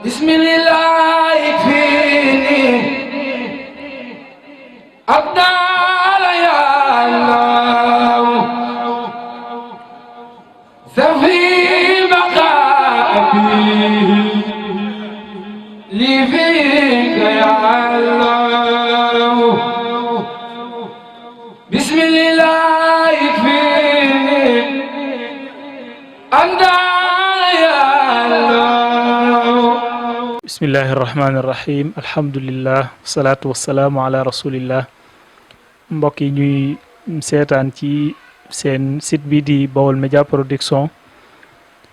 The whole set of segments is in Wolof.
bismillah fini abdal ya Allah safi maqabi li fika ya Allah bismillah fini abdal ya bismillahi irrahmani irrahim alhamdulillah wasalaatu wasalaamu ala rasulillah mbokk yi ñuy seetaan ci seen site bi di Baol Média Production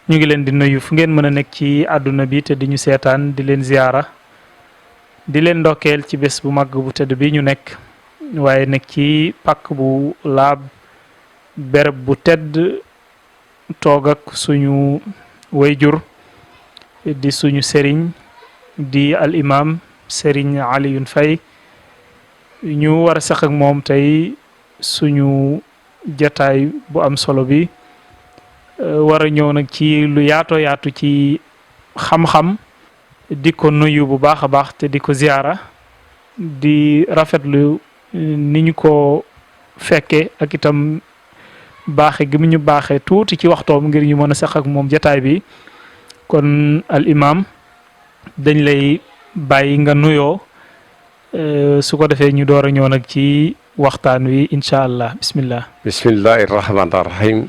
ñu ngi leen di nuyu fu ngeen mën a nekk ci àdduna bi te di ñu seetaan di leen ziyaara di leen ndokkeel ci bés bu màgg bu tëdd bi ñu nekk waaye nekk ci pàkk bu laab béréb bu tedd toog ak suñu wayjur di suñu sëriñ di al imam Serigne Alioune Faye ñu war a sax ak moom tey suñu jataay bu am solo bi war a ñëw nag ci lu yaatu ci xam-xam di ko nuyu bu baax a baax te di ko ziyaara di rafetlu ni ñu ko fekke ak itam baaxe gi mu ñu baaxee tuuti ci waxtoom ngir ñu mën a sax ak moom jataay bi kon al imam dañ lay bàyyi nga nuyoo su ko defee ñu door a ñëw nag ci waxtaan wi incha allah bismillah bismillahi irrahmani irrahim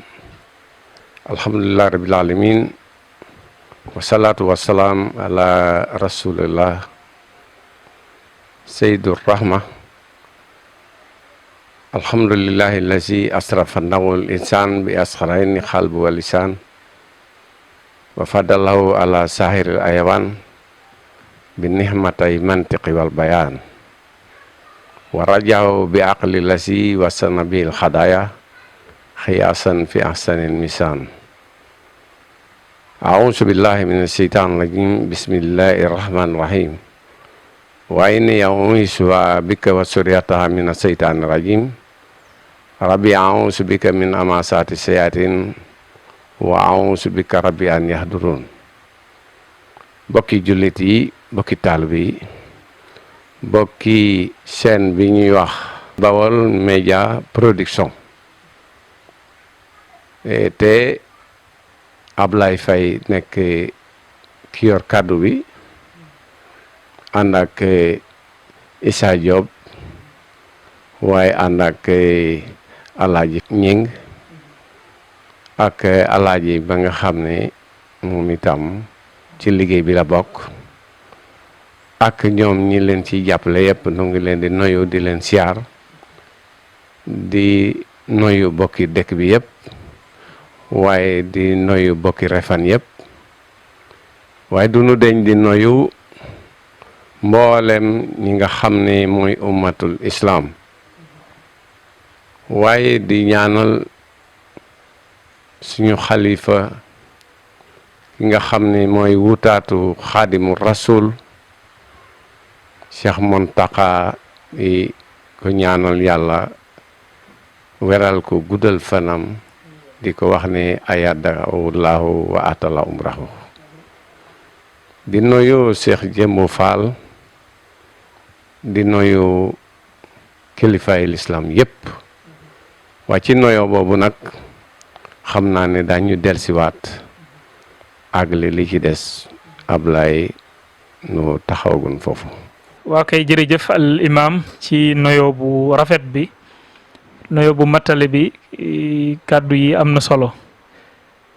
alhamdulillahi rabbil alamin wasalaatu wasalaam ala rasulillah sayyidur rahma alhamdulillahi allazi asrafa nawul insan bi asxarayni xalbu wa lisan wa fadalahu ala sahiril ayawan bi nihmatay mantiqi wal bayan wa rajahu bi aqli lasi wasana bil khadaya khiyasan fi ahsanil misan a'udzu billahi minash shaitanir rajim bismillahir rahmanir rahim wa inni ya'udzu bika wa suryataha minas shaitanir rajim rabbi a'udzu bika min amasati sayatin wa a'udzu bika rabbi an yahdurun bokki jullit yi bokki taalibe yi bokki chaîne bi ñuy wax Baol Média Production te Ablaye Faye nekk ki yor kàddu bi ànd ak Issa Diop waaye ànd ak Alaaji Ñing ak alaaji ba nga xam ne moom itam ci liggéey bi la bokk ak ñoom ñi leen ci jàppale yëpp nu ngi leen di nuyu di leen siyaar di nuyu bokki dëkk bi yëpp waaye di nuyu bokki refan yëpp waaye du nu deñ di nuyu mboolem ñi nga xam ne mooy ummatul islam waaye di ñaanal suñu xalifa ki nga xam ne mooy wutaatu xaadimu rasul Cheikh Mountakha yi ko ñaanal yàlla weral ko guddal fanam di ko wax ne ayadahullahu wa atala umrahu di nuyu Cheikh Jëmbu Fall di nuyu kilifaay l'islam yépp waa ci noyo boobu nag xam naa ne dañu delsiwaat àggale li ci des Ablaye nu taxawagun foofu. waa kay jërëjëf al imam ci noyo bu rafet bi noyo bu mattale bi kàddu yi am na solo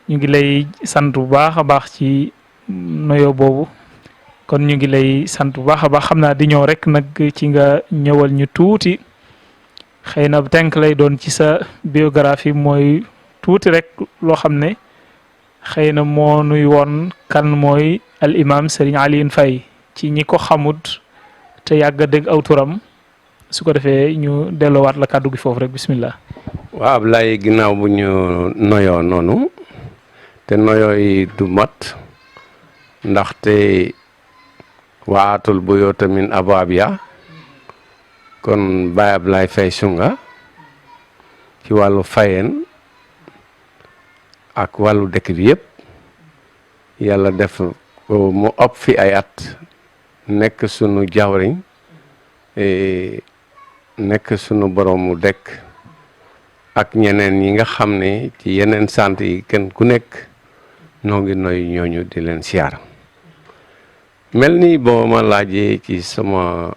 ñu ngi lay sant bu baax a baax ci noyo boobu kon ñu ngi lay sant bu baax a baax xam naa di ñëw rek nag ci nga ñëwal ñu tuuti xëy na tënk lay doon ci sa biographie mooy tuuti rek loo xam ne xëy na moo nuy woon kan mooy al imam Serigne Alioune Faye ci ñi ko xamut te yàgg a dégg aw turam su ko defee ñu delloowaat la kàddu gi foofu rek bismillah. waaw Ablaye ginnaaw bu ñu noyoo noonu te noyoo yi du mat ndaxte waatul bu yoo tamit ababia kon Baye Ablaye Faye Sunga ci wàllu fayeen ak wàllu dëkk bi yëpp yàlla def mu ëpp fi ay at nekk sunu jawriñ nekk sunu boroomu dekk ak ñeneen yi nga xam ne ci yeneen sant yi kenn ku nekk noo ngi noy ñooñu di leen siyaar mel ni boo ma laajee ci sama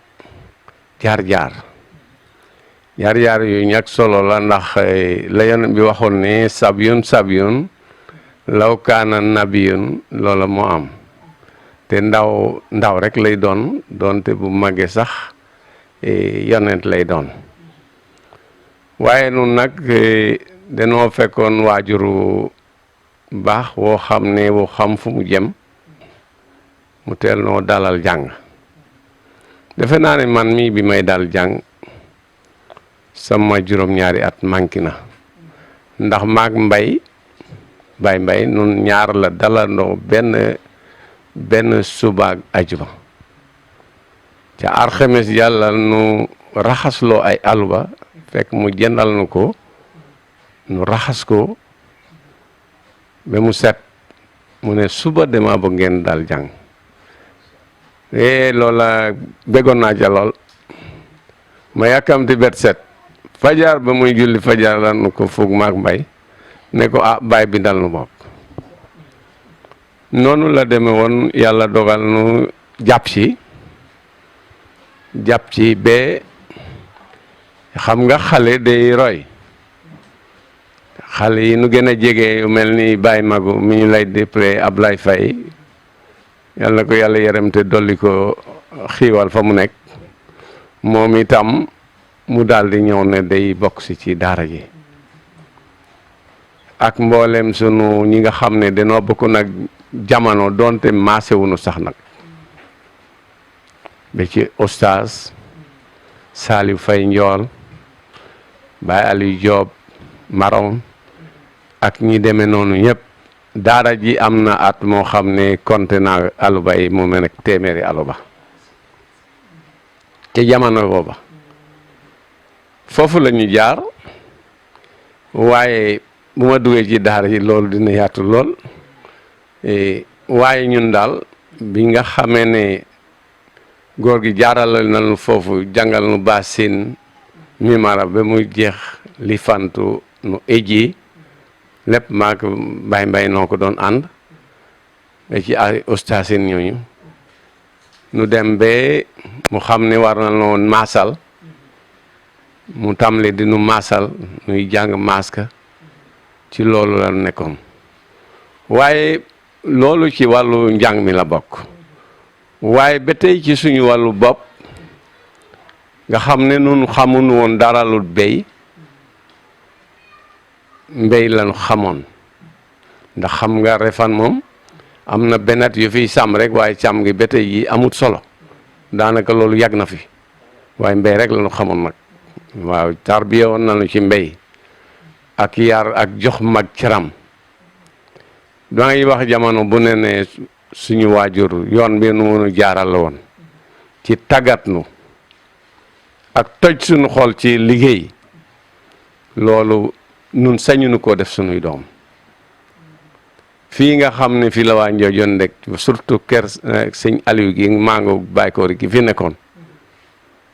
jaar-jaar yu ñàkk solo la ndax la Yonent bi waxoon ne sabyun law kaana nabiyun loola moo am te ndaw rek lay doon doonte bu màggee sax yonent lay doon waaye nun nag danoo fekkoon waajuru baax woo xam ne woo xam fu mu jëm mu teel noo dalal jàng defe naa ne man mii bi may dal jàng sama juróom-ñaari at manqué na ndax maag mbay nun ñaar la dalandoo benn subaak ajuma ca alxames yàlla nu raxasloo ay aluba fekk mu jëndal nu ko nu raxas ko ba mu set mu ne suba dama bëgg ngeen dal jàng loola bëggoon naa ca lool ma yàkkamti bet set fajar ba muy julli fajar la nu ko fug maak mbay ne ko baay bi dal nu bopp noonu la deme woon yàlla dogal nu jàpp ci ba xam nga xale day roy xale yi nu gën a jege yu mel ni Baye Magu mi ñu lay déplé Ablaye Faye yàlla na ko yàlla yaram te dolli ko xiiwal fa mu nekk moom itam mu daal di ñëw ne day bokk si ci daara ji ak mboolem sunu ñi nga xam ne danoo bokk nag jamono doonte maase wunu sax nag ba ci oustaz Saliou Faye Njool Baye Aliou Diop Marom ak ñi demee noonu ñëpp daara ji am na at moo xam ne compté naa aluba yi mu mel ne téeméeri aluba te jamono booba foofu la ñu jaar waaye bu ma duggee ci daara ji loolu dina yaatu lool waaye ñun daal bi nga xamee ne góor gi jaarale nañu foofu jàngal nu baasin mimara ba muy jeex li fantu nu eji lépp maak mbay noo ko doon ànd ba ci ay ustaasin ñooñu nu dem ba mu xam ne war na noon maasal mu tàmbali di nu maasal nuy jàng maaska ci loolu la nekkoon waaye loolu ci wàllu njàng mi la bokk waaye ba tey ci suñu wàllu bopp nga xam ne nun xamuñu woon dara lu mbéy lañu xamoon ndax xam nga refan moom am na benn at yu fiy sàmm rek waaye càmm gi ba tey yi amut solo daanaka loolu yàgg na fi waaye mbéy rek lañu xamoon nag waaw tarbiye woon nañu ci mbéy ak yar ak jox mag caram da ngay wax jamono bu ne suñu waajur yoon bi nu mënu jaaral la woon ci tàggat nu ak toj suñu xol ci liggéey loolu nun sañunu koo def suñuy doom fii nga xam ne fii la waa Njoojoon rek surtout kër sëñ Aliou gi mango baykoor gi fi nekkoon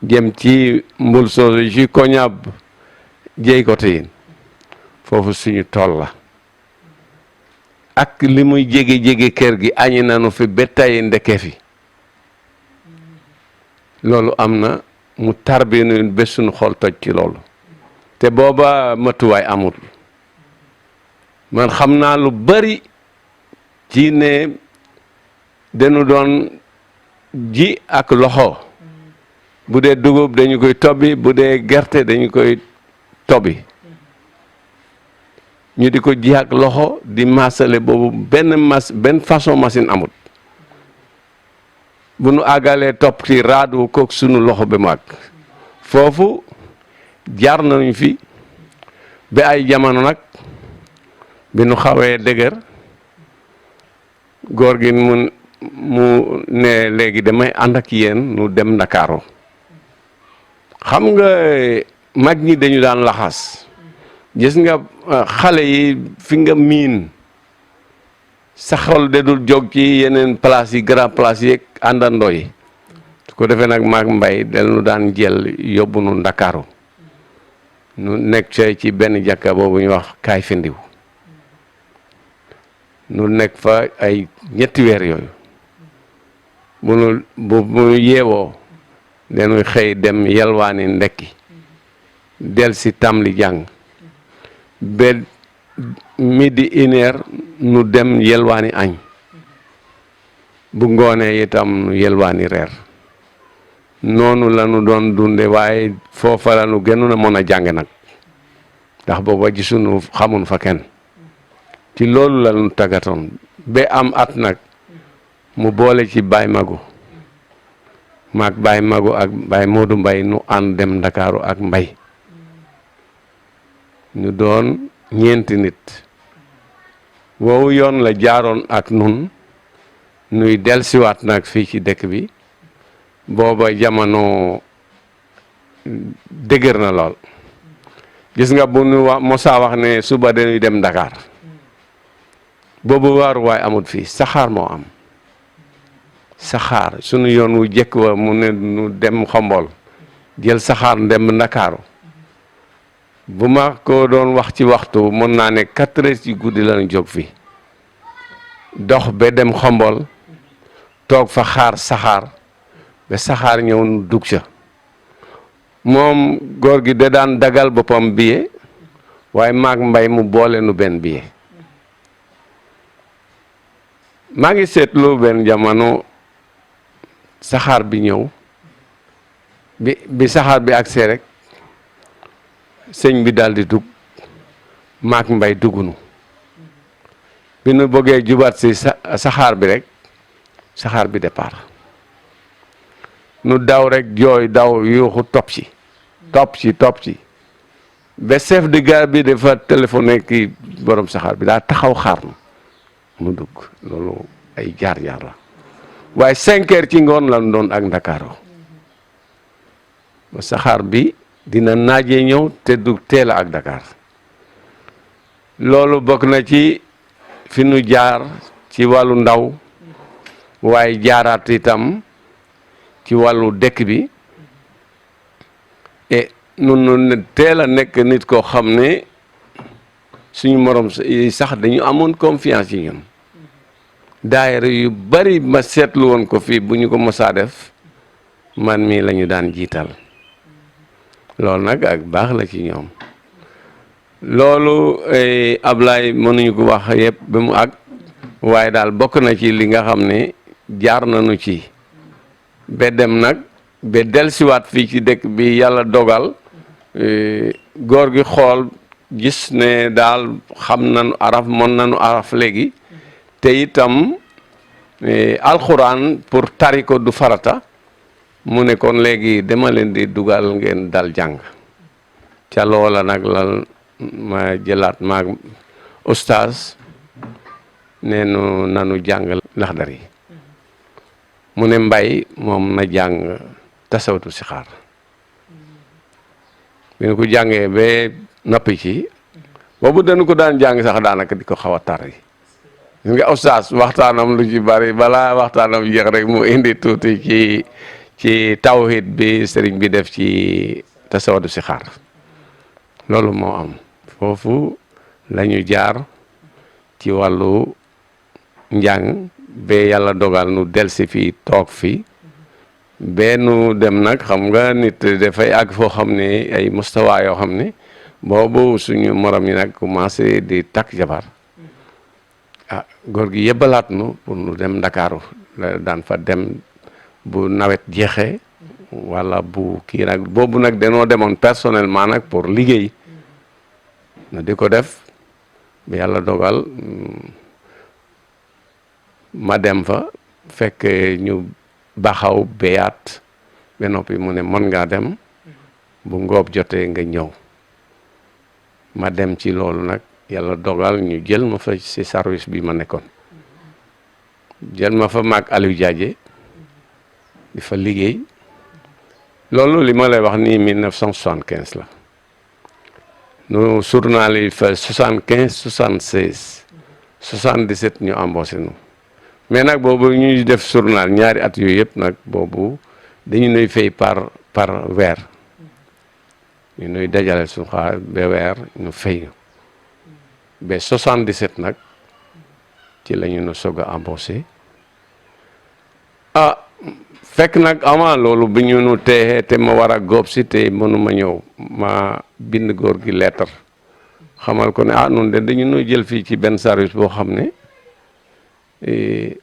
jëm ci mbul soosu ci koñaab jéy ko teyin foofu suñu tool la ak li muy jege kër gi añi nanu fi ba tey ndeke fi loolu am na mu tarbinu ba suñu xol toj ci loolu te booba matuwaay amul man xam naa lu bari ci ne dañu doon ji ak loxo bu dee dugub dañu koy tobbi bu dee gerte dañu koy tobbi ñu di ko ji ak loxo di maasale boobu benn façon machine amut bu nu àggalee topp ci raadu kook sunu loxo ba mu àgg foofu jaar nañu fi ba ay jamono nag bi nu xawee dëgër góor gi mu ne léegi damay ànd ak yéen nu dem Ndakaaru xam nga mag ñi dañu daan laxas gis nga xale yi fi nga miin sa xol de dul jóg ci yeneen place yi grand place yi àndandoo yi su ko defee nag maag mbay dañu daan jël yóbbu nu Ndakaaru nu nekk ci benn jàkka boobu ñu wax kaay findiw nu nekk fa ay ñetti weer yooyu bu yeewoo dañuy xëy dem yalwaani ndekki del si tam li jàng ba midi une heure nu dem yelwaani añ bu ngoonee itam nu yelwaani reer noonu la nu doon dunde waaye foofa la nu gënoon a mën a jàng nag ndax booba gisuñu xamun fa kenn ci loolu la nu tàggatoon ba am at nag mu boole ci Baay Magu maag Baay Magu ak Baay Moodu Mbay nu ànd dem Ndakaaru ak Mbay ñu doon ñeenti nit woowu yoon la jaaroon ak nun nuy delsiwaat nag fii ci dëkk bi booba jamono dëgër na lool gis nga bu nu mosaa wax ne suba dañuy dem Dakar boobu waaruwaay amut fii saxaar moo am saxaar sunu yoon wu jëkk wa mu ne nu dem Xombol jël saxaar dem Ndakaaru bu ma ko doon wax ci waxtu mën naa ne 4 heures ci guddi lañu jóg fii dox ba dem Xombol toog fa xaar saxaar ba saxaar ñëw nu dugg ca moom góor gi da daan dagal boppam billet waaye maag mbay mu boole nu benn billet maa ngi seetlu benn jamono saxaar bi ñëw bi saxaar bi agsee rek sëñ bi daal di dugg maak mbay duggunu bi nu bëggee jubaat si saxaar bi rek saxaar bi départ nu daw rek jooy daw yuuxu topp ci ba chef de gare bi dafa téléphoné ki borom saxaar bi daa taxaw xaar nu mu dugg loolu ay jaar-jaar la waaye 5 heures ci ngoon la doon ak Ndakaaru ba saxaar bi dina naajee ñëw te du teel ak Dakar loolu bokk na ci fi nu jaar ci wàllu ndaw waaye jaaraat itam ci wàllu dëkk bi et nun teel a nekk nit koo xam ne suñu morom sax dañu amoon confiance ci ñun daayira yu bari ma seetlu woon ko fii bu ñu ko mosaa def man mii la ñu daan jiital loolu nag ak baax la ci ñoom loolu Ablaye mënuñu ko wax yëpp ba mu àgg waaye daal bokk na ci li nga xam ne jaar nañu ci ba dem nag ba delsiwaat fii ci dëkk bi yàlla dogal góor gi xool gis ne daal xam nañu araf mën nañu araf léegi te itam alxuraan pour tari ko du farata mu ne kon léegi dama leen di dugal ngeen dal jàng ca loola nag la ma jëlaat maag ustaas nee nu nanu jàng Laxdari mu ne mbay moom na jàng tasawatu si xaar bi nu ko jàngee ba noppi ci boobu dañu ko daan jàng sax daanaka di ko xaw a tar yi gis nga ustaas waxtaanam lu ci bari balaa waxtaanam jeex rek mu indi tuuti ci tawhid bi sëriñ bi def ci tasawatu si xaar loolu moo am foofu lañu jaar ci wàllu njàng ba yàlla dogal nu delsi fii toog fii ba nu dem nag xam nga nit dafay àgg foo xam ne ay mustawa yoo xam ne boobu suñu morom yi nag commencé di takk jabar ah góor gi yëbbalaat nu pour nu dem Ndakaaru la daan fa dem bu nawet jeexee wala bu kii nag boobu nag danoo demoon personnellement nag pour liggéey na di ko def ba yàlla dogal ma dem fa fekk ñu baxaw béyaat ba noppi mu ne mën ngaa dem bu ngoob jotee nga ñëw ma dem ci loolu nag yàlla dogal ñu jël ma fa ci service bi ma nekkoon jël ma fa maag Aliou Diadje di fa liggéey loolu li ma lay wax nii 1975 la nu journal yi fa 75 76 77 ñu embauché nu mais nag boobu ñuy def journal ñaari at yooyu yëpp nag boobu dañu nuy fay par weer ñu nuy dajale suñu xaalis ba weer ñu fay ba 77 nag ci la ñu nu soog a embauché fekk nag avant loolu bi ñu nu teexee te ma war a góob si te mënuma ñëw ma bind góor gi lettre xamal ko ne nun de dañu nu jël fii ci benn service boo xam ne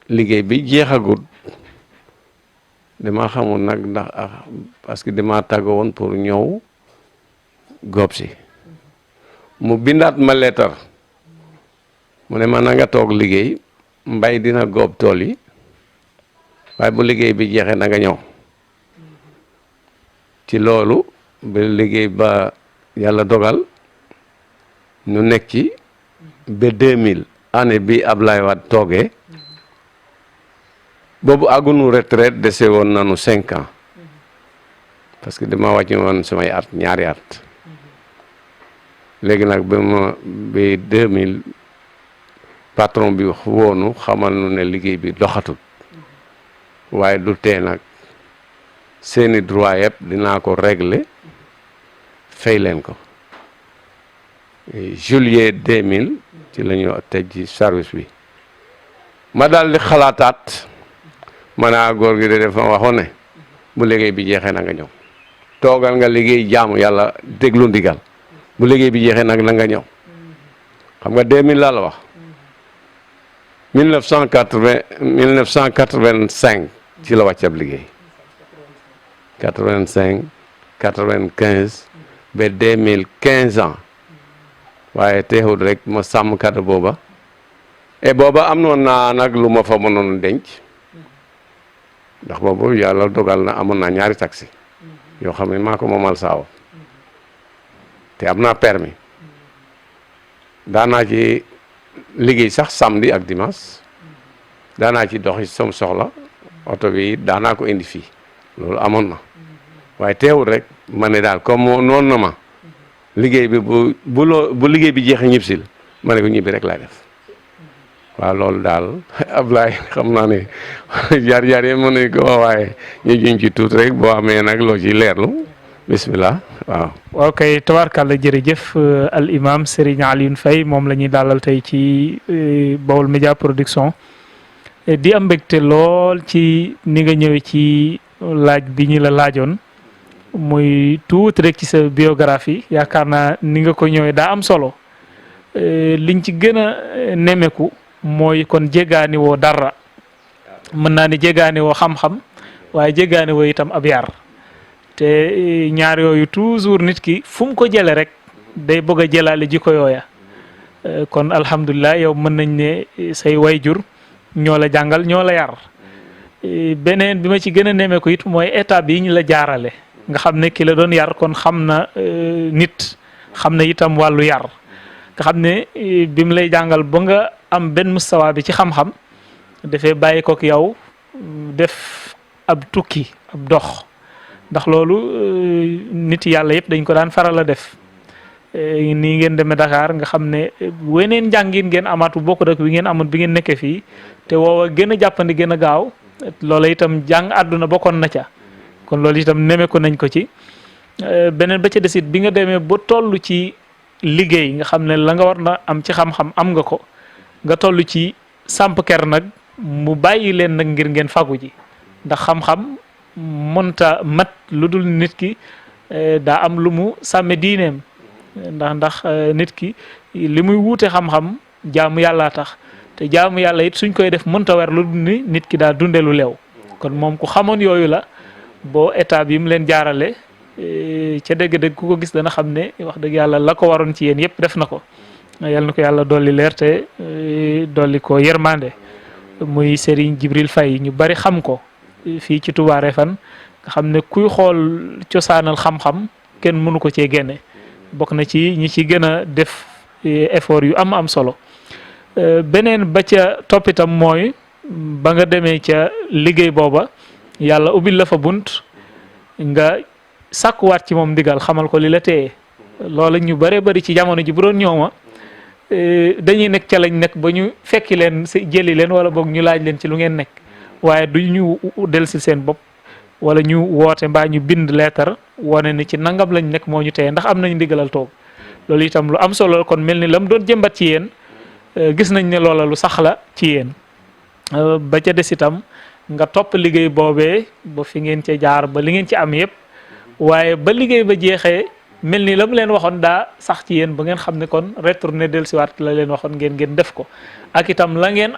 liggéey bi jeexagul dama xamul nag ndax parce que dama tàggoo woon pour ñëw góob si mu bindaat ma lettre mu ne ma na nga toog liggéey mbay dina góob tool yi waaye bu liggéey bi jeexee na nga ñëw ci loolu ba liggéey ba yàlla dogal ñu nekk ci ba 2000 année bi Ablaye Wade toogee boobu àggunu retraite dese woon nañu 5 ans parce que dama wàcc woon samay at ñaari at léegi nag ba 2000 patron bi woonu xamal nu ne liggéey bi doxatul waaye du tee nag seeni droit yëpp dinaa ko régler fay leen ko juillet 2000 ci la ñu tëj service bi ma daal di xalaataat ma ne góor gi de dafa waxoon ne bu liggéey bi jeexee na nga ñëw toogal nga liggéey jaamu yàlla déglu ndigal bu liggéey bi jeexee nag na nga ñëw xam nga 2000 laa la wax 1985 ci la wàccab liggéey 85 95 ba 2000 15 ans waaye teewul rek ma sàmm kàddu booba et booba am noon naa nag lu ma fa mënoon denc ndax boobu yàlla dogal na amoon naa ñaari taxi yoo xam ne maa ko moomal saawa te am naa permis daanaa ci liggéey sax samedi ak dimanche daanaa ci doxi som soxla oto bi daanaa ko indi fii loolu amoon na waaye teewul rek ma ne daal comme noonu na ma liggéey bi bu liggéey bi jeexee ñibsil ma ne ko ñibbi rek laay def waaw loolu daal Ablaye xam naa ne jaar-jaar yi mën nañ ko waaye ñu juñ ci tuut rek boo amee nag loo ci leerlu bismillah waaw. waaw kay tabaarkàlla jërëjëf al imam Serigne Alioune Faye moom la ñuy dalal tey ci Baol Média Production di am mbégte lool ci ni nga ñëwee ci laaj bi ñu la laajoon muy tuuti rek ci sa biographie yaakaar naa ni nga ko ñëwee daa am solo liñ ci gën a nemeku mooy kon jéggaani woo dara mën naa ni jéggaani woo xam-xam waaye jéggaani woo itam ab yar te ñaar yooyu toujours nit ki fu mu ko jële rek day bëgg a jëlaale jikko yooya kon alhamdulilah yow mën nañ ne say wayjur ñoo la jàngal ñoo la yar beneen bi ma ci gën a nemeeku it mooy étape yi ñu la jaarale nga xam ne ki la doon yar kon xam na nit xam na itam wàllu yar nga xam ne bi mu lay jàngal ba nga am benn mustawa bi ci xam-xam dafay bàyyi kook yow def ab tukki ab dox ndax loolu nit yàlla yëpp dañ ko daan faral a def nii ngeen demee Dakar nga xam ne weneen njàngin ngeen amaatu bokk rek wi ngeen amoon bi ngeen nekkee fii te woowa gën a jàppandi gën a gaaw loola itam jàng àdduna bokkoon na ca kon loolu itam nemeeku nañ ko ci beneen ba ca desit bi nga demee ba toll ci liggéey nga xam ne la nga war na am ci xam-xam am nga ko nga toll ci samp ker nag mu bàyyi leen nag ngir ngeen fagu ji ndax xam-xam mënta mat lu dul nit ki daa am lu mu sàmme diineem ndax nit ki li muy wuute xam-xam jaamu yàllaa tax te jaamu yàlla it suñ koy def mënta weer lu dul ni nit ki daa dunde lu leew kon moom ku xamoon yooyu la boo étape yi mu leen jaarale ca dëgg-dëgg ku ko gis dana xam ne wax dëgg yàlla la ko waroon ci yéen yëpp def na ko yal na ko yàlla dolli leer te dolli ko yërmande muy Serigne Djibril Faye ñu bari xam ko fii ci Touba Refane nga xam ne kuy xool cosaanal xam-xam kenn mënu ko cee génne bokk na ci ñi ci gën a def effort yu am solo beneen ba ca toppitam mooy ba nga demee ca liggéey booba yàlla ubbil la fa bunt nga sàkkuwaat ci moom ndigal xamal ko li la téye loola ñu bëree bëri ci jamono ji bu doon ñëw ma dañuy nekk ca lañ nekk ba ñu fekki leen si jëli leen wala boog ñu laaj leen ci lu ngeen nekk waaye du ñu del si seen bopp wala ñu woote mbaa ñu bind leetar wane ni ci nangam lañ nekk moo ñu teye ndax am nañ ndigalal toog loolu itam lu am solo kon mel ni lam doon jëmbat ci yéen gis nañ ne loola lu sax la ci yéen ba ca des itam nga topp liggéey boobee ba fi ngeen ca jaar ba li ngeen ci am yëpp waaye ba liggéey ba jeexee mel ni la mu leen waxoon daa sax ci yéen ba ngeen xam ne kon retourné dellusiwaat la leen waxoon ngeen def ko ak itam la ngeen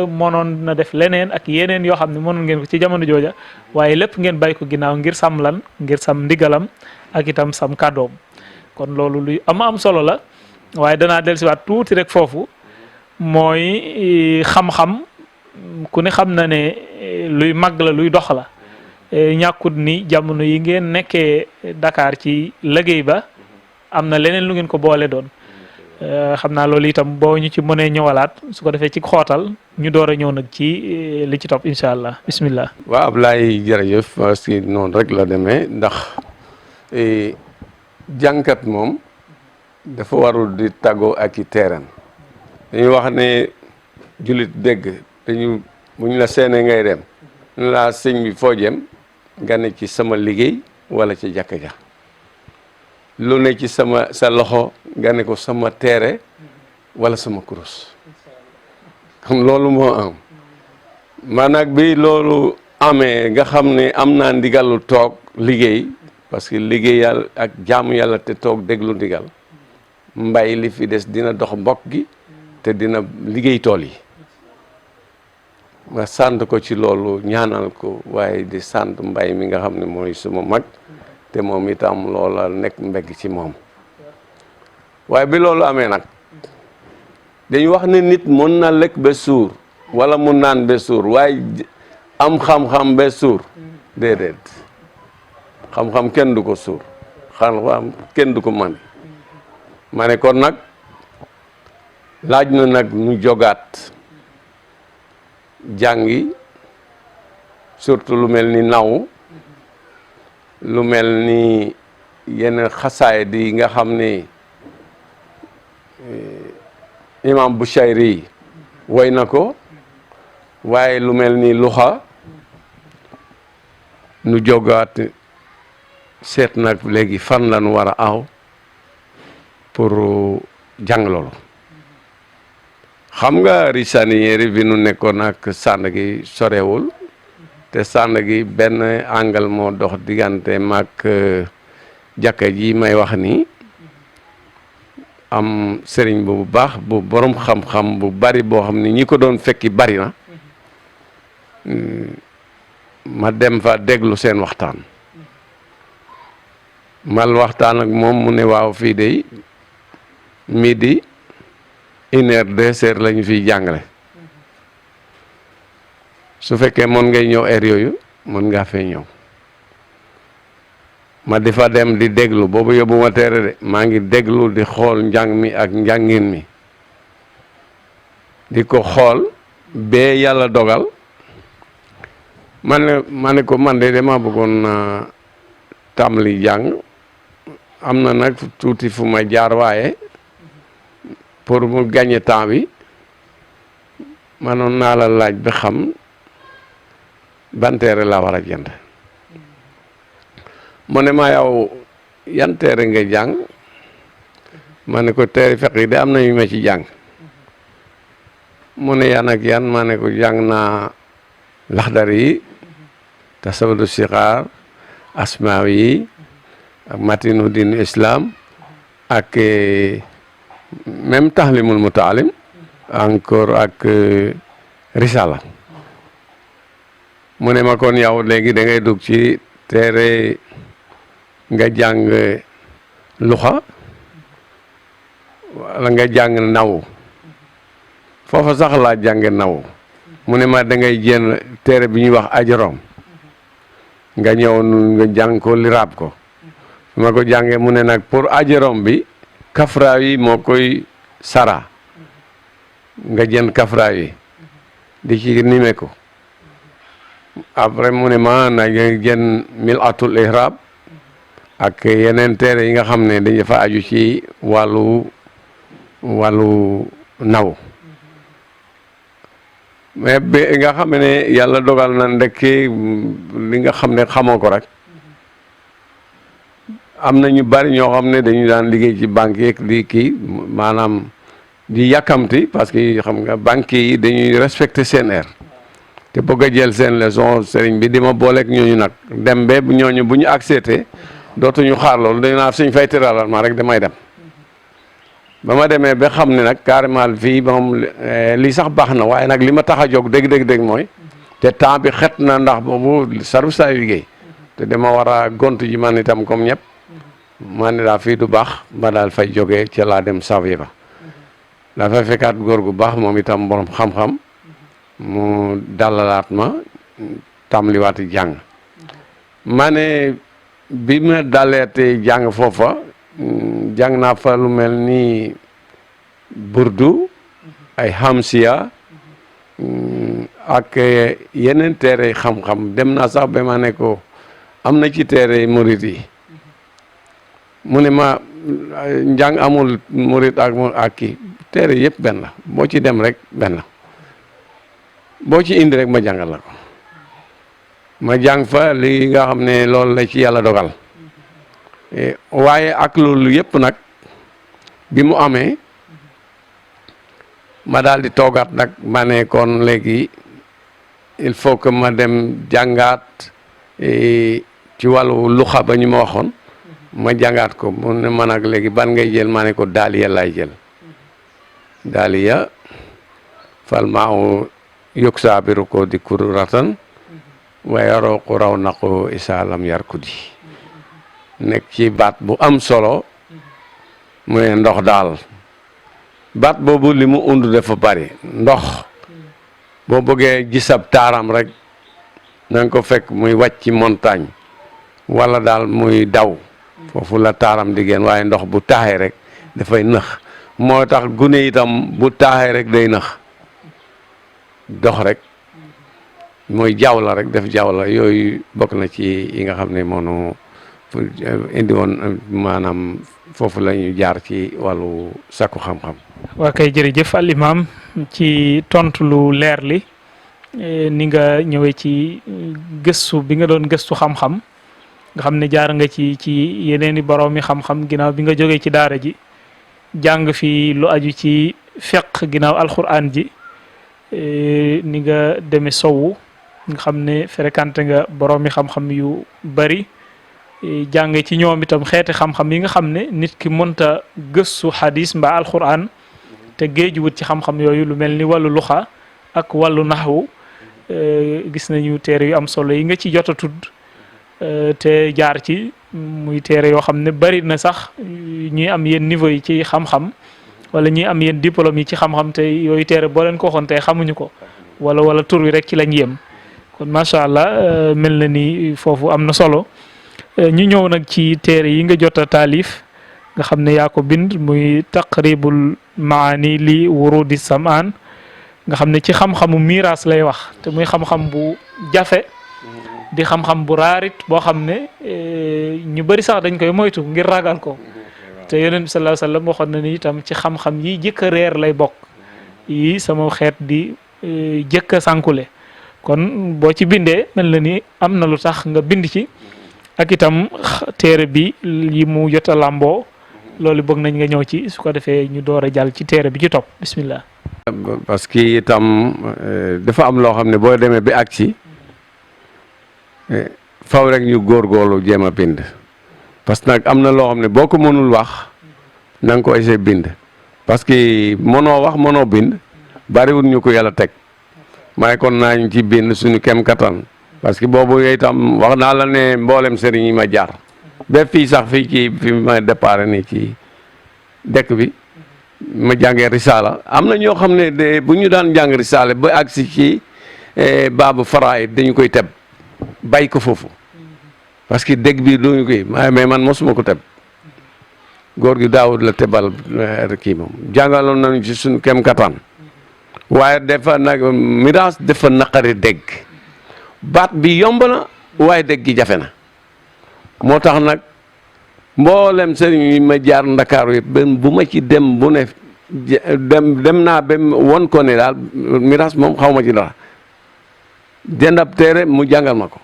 mënoon na def leneen ak yeneen yoo xam ne mënoon ngeen ko ci jamono jooja waaye lépp ngeen bàyyi ko ginnaaw ngir sam lan ngir sam ndigalam ak itam sam kàddoom kon loolu luy am solo la waaye danaa dellusiwaat tuuti rek foofu mooy xam-xam ku ne xam na ne luy màgg la luy dox la ñàkkut ni jamono yi ngeen nekkee Dakar ci liggéey ba am na leneen lu ngeen ko boole doon xam naa loolu itam boo ñu ci mënee ñëwalaat su ko defee ci xootal ñu door a ñëw nag ci li ci topp incha allah bismillah. waaw Ablaye jërëjëf parce que noonu rek la demee ndax jànkat moom dafa warul di tàggoo ak i teeran dañuy wax ne jullit dégg dañu bu ñu la seenee ngay dem ñu laa sëñ bi foo jëm nga ne ci sama liggéey wala ci jàkka ja lu ne ci sa loxo nga ne ko sama teere wala sama kurus xam loolu moo am maanaam bi loolu amee nga xam ne am naa ndigalu toog liggéey parce que liggéey yàlla ak jaamu yàlla te toog déglu ndigal mbay li fi des dina dox mbokk gi te dina liggéey tool yi ma sant ko ci loolu ñaanal ko waaye di sant mbay mi nga xam ne mooy suma mag te moom itam loola nekk mbégg ci moom waaye bi loolu amee nag dañu wax ne nit mën na lekk ba suur wala mu naan ba suur waaye am xam-xam ba suur déedéet xam-xam kenn du ko suur xam-xam kenn du ko man ma ne kon nag laaj na nag ñu jogaat jàngi surtout lu mel ni naw lu mel ni yenn xasaay di nga xam ni imam Bushayri woy na ko waaye lu mel ni luxa nu jogaat seet nag léegi fan lañu war a aw pour jàng loolu xam nga Richanière bi nu nekkoon ak sànd gi sorewul te sànd gi benn angle moo dox diggante mag jàkka ji may wax ni am sëriñ bu baax bu borom xam-xam bu bari boo xam ni ñi ko doon fekki bari na ma dem fa déglu seen waxtaan mal waxtaan ak moom mu ne waaw fii de midi 1h 2h lañu fiy jàngale su fekkee mën ngay ñëw heure yooyu mën ngaa fee ñëw ma di fa dem di déglu boobu yóbbu ma teere de maa ngi déglu di xool njàng mi ak njàngin mi di ko xool bee yàlla dogal ma ne ko man de dama bëggoon tàmbali jàng am na nag tuuti fu ma jaar waaye pour mu gagner temps bi manoon naa la laaj ba xam ban téere laa war a jënd mu ne ma yow yan téere nga jàng ma ne ko téere fiqh yi de am na yu ma ci jàng mu ne yan ak yan ma ne ko jàng naa laxdar yi tasawudu sixaar asmaawi yi ak matinu din islam ak même tahlimul mutaalim encore ak risala mu ne ma kon yow léegi da ngay dugg ci téere nga jàng luxa wala nga jàng naw foofa sax laa jànge naw mu ne ma da ngay jéem téere bi ñuy wax ajarom nga ñëw nga jàng ko liraab ko su ma ko jàngee mu ne nag pour ajarom bi kafra yi moo koy sara nga jënd kafra yi di ci nime ko après mu ne ma na nga jënd milatul ihrab ak yeneen téere yi nga xam ne dañu fa aju ci wàllu wàllu naw mais bi nga xam ne yàlla dogal na ndekki li nga xam ne xamoo ko rek am na ñu bari ñoo xam ne dañu daan liggéey ci banque yeeg di kii maanaam di yàkkamti parce que xam nga banque yi dañuy respecter seen heure te bëgg a jël seen leçon sëriñ bi di ma booleeg ñooñu nag dem ba ñooñu bu ñu accepté dootuñu xaar loolu dañu naan suñ fay tëralal ma rek damay dem ba ma demee ba xam ne nag carrément fii moom lii sax baax na waaye nag li ma tax a jóg dégg mooy te temps bi xet na ndax boobu saru saa liggéey te dama war a gontu ji man itam comme ñëpp ma ne daa fii du baax ma daal fay jógee ca laa dem Savoie ba daa fay fekkaat góor gu baax moom itam borom xam-xam mu dalalaat ma tàmbaliwaati jàng ma ne bi ma daleete jàng foofa jàng naa fa lu mel ni burdu ay hamsiya ak yeneen téere xam-xam dem naa sax ba ma ne ko am na ci téere murit yi mu ne ma njàng amul murit ak kii téere yëpp benn la boo ci dem rek benn la boo ci indi rek ma jàngal la ko ma jàng fa li nga xam ne loolu la ci yàlla dogal waaye ak loolu yëpp nag bi mu amee ma daal di toogaat nag ma ne kon léegi il faut que ma dem jàngaat ci wàllu luxa ba ñu ma waxoon ma jàngaat ko mu ne ma nag léegi ban ngay jël ma ne ko daaliya laay jël daaliya fal maa yokk biru ko di kuru ratan waaye yaroo ko raw na ko isaalam yar ku di nekk ci baat bu am solo mu ne ndox daal baat boobu li mu undu dafa bari ndox boo bëggee gis ab taaram rek na nga ko fekk muy wàcc ci montagne wala daal muy daw foofu la taaram di génn waaye ndox bu taaxee rek dafay nëx moo tax gune itam bu taaxee rek day nëx dox rek mooy jaww la rek def jaww la yooyu bokk na ci yi nga xam ne moonu indi woon maanaam foofu la ñu jaar ci wàllu sakku xam-xam. waa kay jërëjëf al imam ci tontu lu leer li ni nga ñëwee ci gëstu bi nga doon gëstu xam-xam nga xam ne jaar nga ci yeneen i borom mi xam-xam ginnaaw bi nga jógee ci daara ji jàng fi lu aju ci fiqh ginnaaw alquran ji ni nga demee sowu nga xam ne fréquenté nga borom mi xam-xam yu bari. jànge ci ñoom itam xeeti xam-xam yi nga xam ne nit ki mënta gëstu xadis mbaa alquran te géeju wut ci xam-xam yooyu lu mel ni wàllu luxa ak wàllu naxwu gis nañu téere yu am solo yi nga ci jot a tudd te jaar ci muy téere yoo xam ne bari na sax ñuy am yenn niveau yi ci xam-xam wala ñuy am yenn diplôme yi ci xam-xam te yooyu téere boo leen ko waxoon tey xamuñu ko wala tur wi rek ci lañ yem kon macha allah mel na ni foofu am na solo. ñu ñëw nag ci téere yi nga jot a taalif nga xam ne yaa ko bind muy taqribul maani li wurudi samaan nga xam ne ci xam-xamu miiras lay wax te muy xam-xam bu jafe di xam-xam bu raarit boo xam ne ñu bëri sax dañ koy moytu ngir ragal ko te yonent bi sallallahu alayhi wasallam waxoon na ni itam ci xam-xam yi jëkk a reer lay bokk yi sama xeet di jëkk a sànkule kon boo ci bindee mel na ni am na lu tax nga bind ci ak itam téere bi yi mu jot a làmboo loolu bëgg nañ nga ñëw ci su ko defee ñu door a jàll ci téere bi ci topp bismillah. parce que itam dafa am loo xam ne boo demee ba ak ci faw rek ñu góorgóorlu jéem a bind parce que nag am na loo xam ne boo ko mënul wax na nga ko essayer bind parce que mënoo wax mënoo bind bariwul ñu ko yàlla teg may kon nañ ci bind suñu kem kattan. parce que boobu itam wax naa la ne mboolem sëriñ yi ma jaar ba fii sax fii ci fi ma départ nii ci dëkk bi ma jàngee risaala am na ñoo xam ne de bu ñu daan jàng risaala ba agsi ci baabu faraid dañu koy teb bàyyi ko foofu parce que dégg bi duñu koy mais man mosuma ko teb góor gi daawud la tebal kii moom jàngaloon nañu ci suñu kem kattan waaye dafa nag miraas dafa naqari dégg baat bi yomb na waaye dégg gi jafe na moo tax nag mboolem sëriñ yi ma jaar ndakaaru yëpp benn bu ma ci dem bu ne dem naa ba won ko ne daal miraas moom xaw ma ci dara jënd ab téere mu jàngal ma ko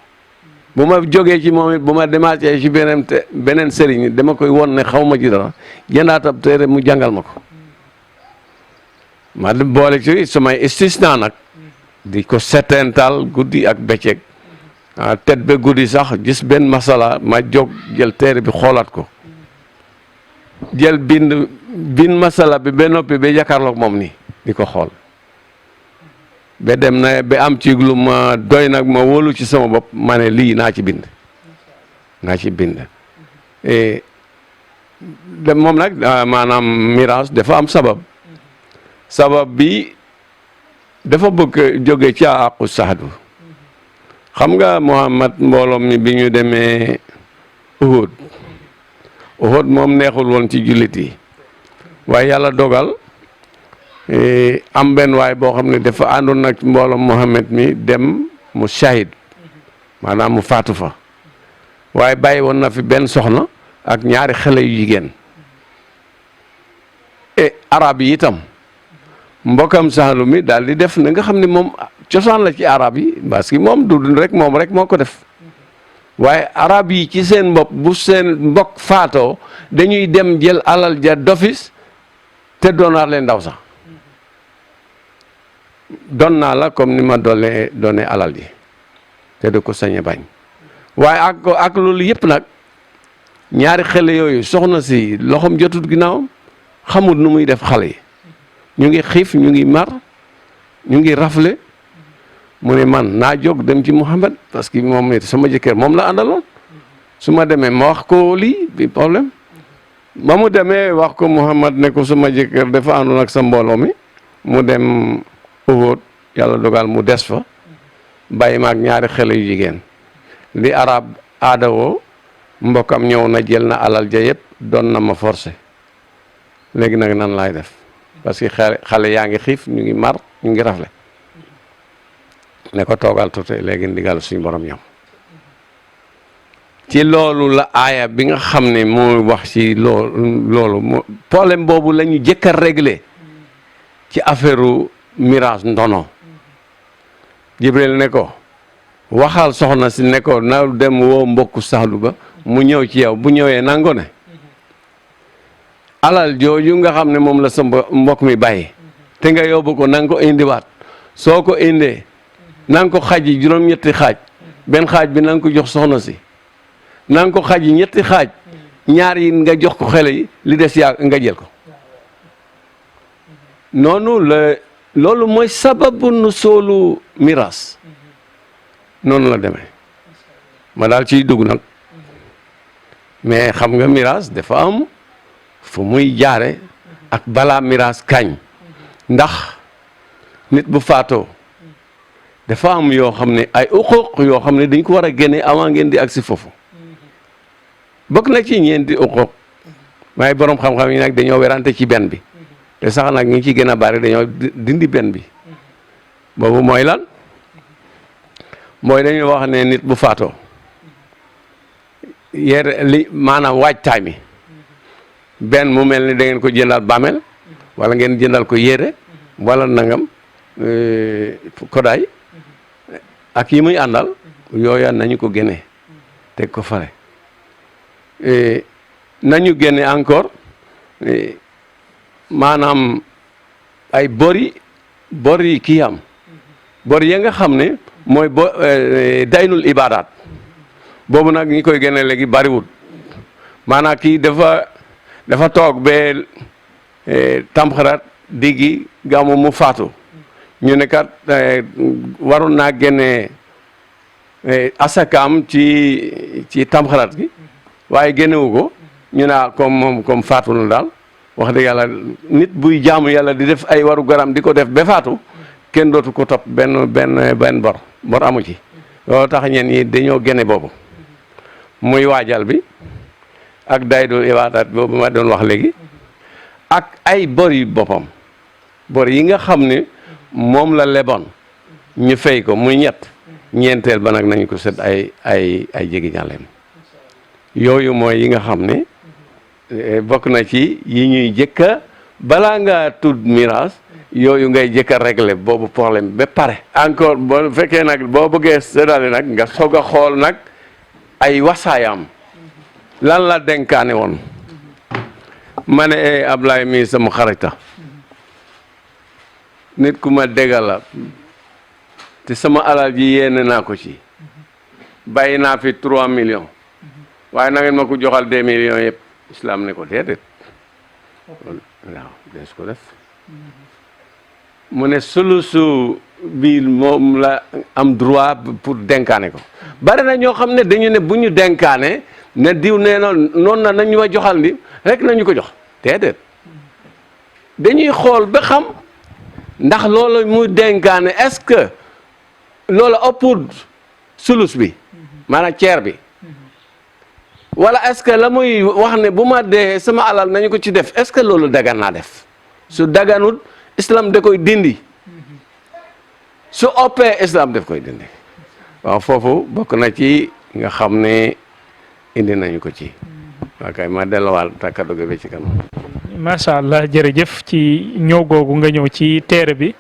bu ma jógee ci moom it bu ma demaatee ci beneen sëriñ dama koy won ne xaw ma ci dara jëndaat ab téere mu jàngal ma ko ma boole ci samay istisna nag di ko settental guddi ak bëccëg tet ba guddi sax gis benn masala ma jóg jël téere bi xoolaat ko jël bind masala bi ba noppi ba jàkkaarloog moom ni di ko xool ba dem na ba am ci lu ma doy nag ma wóolu ci sama bopp ma ne lii naa ci bind moom nag maanaam miraas dafa am sabab bi dafa bëgg jóge ci àqu saxdu xam nga Muhammad mbooloom mi bi ñu demee Uhud moom neexul woon ci jullit yi waaye yàlla dogal am benn waay boo xam ne dafa àndoon nag mbooloom Muhammad mi dem mu shahid maanaam mu faatu fa waaye bàyyi woon na fi benn soxna ak ñaari xale yu jigéen arab yi itam mbokkam Saalum mi daal di def na nga xam ne moom cosaan la ci arab yi parce que moom du rek moom rek moo ko def waaye arab yi ci seen bopp bu seen mbokk faatoo dañuy dem jël alal ja d'office te doonaat leen ndaw sax doon naa la comme ni ma doone alal ji te du ko sañe bañ waaye ak loolu yëpp nag ñaari xale yooyu soxna si loxoom jotut ginnaawam xamul nu muy def xale yi ñu ngi xiif ñu ngi mar ñu ngi rafle mu ne man naa jóg dem ci Muhammad parce que moom it sama jëkkër moom la àndaloon su ma demee ma wax ko lii bi problème ba mu demee wax ko Muhammad ne ko sama jëkkër dafa àndoon ak sa mbooloo mi mu dem Uhud yàlla dogal mu des fa bàyyi ma ak ñaari xale yu jigéen li arab aadawoo mbokkam ñëw na jël na alal ja yëpp doon na ma forcé léegi nag nan laay def parce que xale yaa ngi xiif ñu ngi mar ñu ngi rafle ne ko toogal tuuti léegi ndigal suñu borom ñëw ci loolu la aaya bi nga xam ne moo wax ci loolu problème boobu la ñu jëkk a réglé ci affaire miraas ndono Jibril ne ko waxal soxna si ne ko na dem woo mbokku Saadu ba mu ñëw ci yow bu ñëwee nango ne alal jooju nga xam ne moom la sa mbokk mi bàyyi te nga yóbbu ko nanga ko indiwaat soo ko indee nanga ko xaji juróom-ñetti xaaj benn xaaj bi nanga ko jox soxna si nanga ko xaji ñetti xaaj ñaar yi nga jox ko xale yi li des yaa nga jël ko noonu la loolu mooy sababu nu soolu miraas noonu la demee ma daal ciy dugg nag mais xam nga miraas dafa am fu muy jaare ak balaa miraas kañ ndax nit bu faatoo dafa am yoo xam ne ay uquq yoo xam ne dañ ko war a génne avant ngeen di agsi foofu bokk na ci ñeenti uquq waaye borom xam-xam yi nag dañoo werante ci benn bi te sax nag ñi ci gën a bari dañoo dindi benn bi boobu mooy lan mooy dañuy wax ne nit bu faatoo yére li maanaam waajtaay mi benn mu mel ni da ngeen ko jëndal bàmmeel wala ngeen jëndal ko yére wala nangam kodaay ak yi muy àndal yooya nañu ko génne teg ko fare nañu génne encore maanaam ay bori kii am bori ya nga xam ne mooy daynul ibaadaat boobu nag ñi koy génne léegi bariwul maanaam kii dafa toog ba tamxarat diggi gàmmu mu faatu ñu ne kat waroon naa génne asakaam ci tamxarat gi waaye génnewu ko ñu naa comme faatu na daal wax dëgg yàlla nit buy jaamu yàlla di def ay waru garam di ko def ba faatu kenn dootu ko topp benn bor amu ci loolu tax ñeen ñi dañoo génne boobu muy waajal bi ak daydul ibaadaat boobu ma doon wax léegi ak ay bor yi boppam bor yi nga xam ne moom la leboon ñu fay ko muy ñeenteel ba nag nañu ko set ay jegi ñaaleem yooyu mooy yi nga xam ne bokk na ci yi ñuy jëkka balaa nga tudd miraas yooyu ngay jëkk a régler boobu problème ba pare encore boo fekkee nag boo bëggee séddale nag nga soog a xool nag ay wasaayam lan la denkaane woon ma ne Ablaye mii sama xarita nit ku ma déggal la te sama alal ji yéene naa ko ci bàyyi naa fi 3 millions waaye na ngeen ma ko joxal 2 millions yëpp islam ne ko déedéet waaw des ko def mu ne sulusu bi moom la am droit pour denkaane ko bari na ñoo xam ne dañu ne bu ñu denkaane ne diw nee na noonu na nañu ma joxal ndi rek nañu ko jox déedéet dañuy xool ba xam ndax loolu muy denkaane est-ce que loolu ëppul sulus bi maanaam ceer bi wala est-ce que la muy wax ne bu ma dee sama alal nañu ko ci def est-ce que loolu dagan naa def su daganul islam da koy dindi su ëppee islam daf koy dindi waaw foofu bokk na ci nga xam ne indi nañu ko ci waa kay ma delluwaat takkaddu gi bi ci kanam. macha allah jërëjëf ci ñëw googu nga ñëw ci téere bi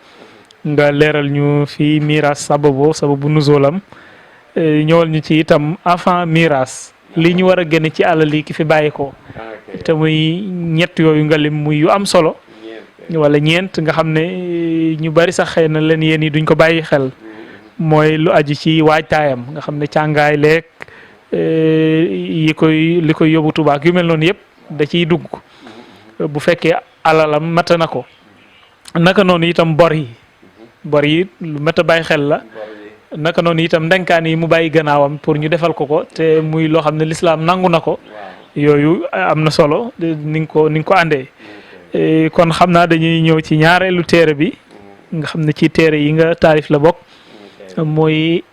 nga leeral ñu fi miraas sababu nuzoolam ñëwal ñu ci itam avant miraas li ñu war a génne ci alal yi ki fi bàyyi ko te muy ñett yooyu nga lim muy yu am solo wala ñeent nga xam ne ñu bari sax xëy na leen yéen yi duñ ko bàyyi xel mooy lu aju ci waajtaayam nga xam ne càngaay leeg li koy yóbbu tubaak yu mel noonu yëpp da ciy dugg bu fekkee alalam mata na ko naka noonu itam bor yi lu mat a bàyyi xel la naka noonu itam ndenkaan yi mu bàyyi gannaawam pour ñu defal ko te muy loo xam ne lislaam nangu na ko yooyu am na solo ni nga ko àndee kon xam naa dañuy ñëw ci ñaareelu téere bi nga xam ne ci téere yi nga taarif la bokk muy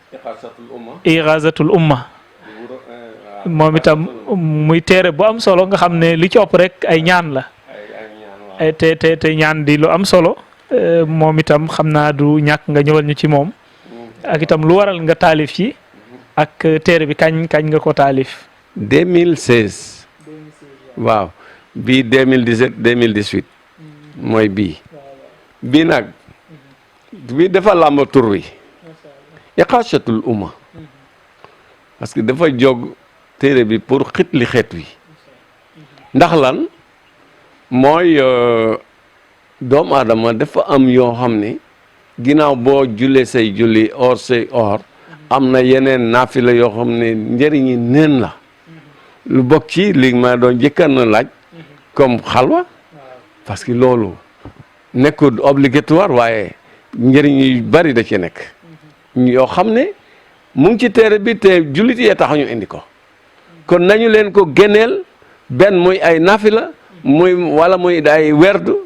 Ighazatul Umma moom itam muy téere bu am solo nga xam ne li ci ëpp rek ay ñaan la te ñaan di lu am solo moom itam xam naa du ñàkk nga ñëwal ñu ci moom ak itam lu waral nga taalif ci ak téere bi kañ nga ko taalif 2016 waaw bii 2017 2018 mooy bii nag bii dafa làmb tur wi Ighazatul Umma parce que dafa jóg téere bi pour xitli xeet wi ndax lan mooy doomu aadama dafa am yoo xam ne ginnaaw boo jullee say julli or say or am na yeneen naafila yoo xam ne njëriñi neen la lu bokk ci li ma doon jëkkan na laaj comme xalwa parce que loolu nekkul obligatoire waaye njëriñ yu bari da ci nekk yoo xam ne mu ngi ci téere bi te jullit yee tax ñu indi ko kon nañu leen ko génneel benn muy ay nafila wala muy ay werdu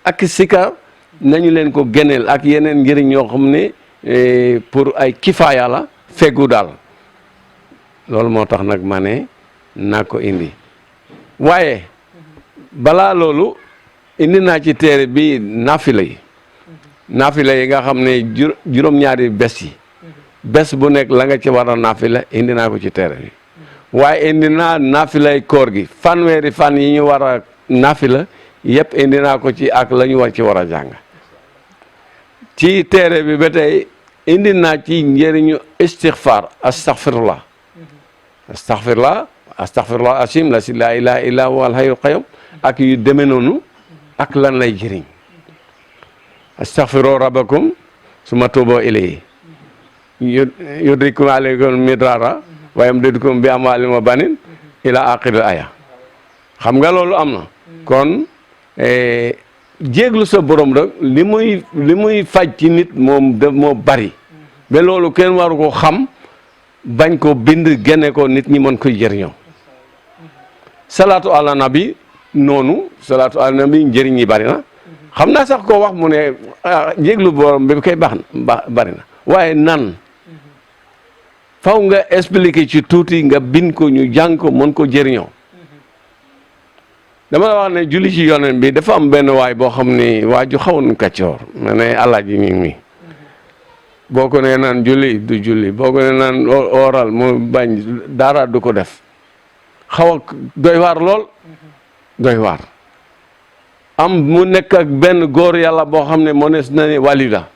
ak sikar nañu leen ko génneel ak yeneen njëriñ yoo xam ne pour ay kifaaya la fegu daal loolu moo tax nag ma ne naa ko indi waaye balaa loolu indi naa ci téere bi nafila yi nga xam ne juróom-ñaari bés yi bés bu nekk la nga ci war a nafila indi naa ko ci téere bi waaye indi naa nafilay koor gi fanweeri fan yi ñu war a nafila yëpp indi naa ko ci ak la ñu war a jàng ci téere bi ba tey indi naa ci njëriñu istighfar astaghfirullah asim la si laa ilaha illa huwa alhayyul qayyum ak yu demee noonu ak lan lay jëriñ astaghfiru rabbakum summa tuubu ilayhi yudrikum alaykum midrara wa yamdidukum bi amwaalin wa banin ila aaxiril aya xam nga loolu am na kon jéeglu sa borom rek li muy faj ci nit moo bari ba loolu kenn waru ko xam bañ ko bind génne ko nit ñi mën koy jëriñoo salaatu ala nabi noonu salaatu ala nabi njëriñ yi bari na xam naa sax koo wax mu ne jéeglu borom bi koy bari na waaye nan faw nga expliquer ci tuuti nga bind ko ñu jàng ko mën ko jëriñoo dama la wax ne julli ci yonent bi dafa am benn waay boo xam ni waa ju xawoon kaccoor ma ne alaaji mi boo ko nee naan julli du julli boo ko nee naan oral mu bañ dara du ko def xaw a doy waar lool doy waar mu nekk ak benn góor yàlla boo xam ne moo ne na ne wali la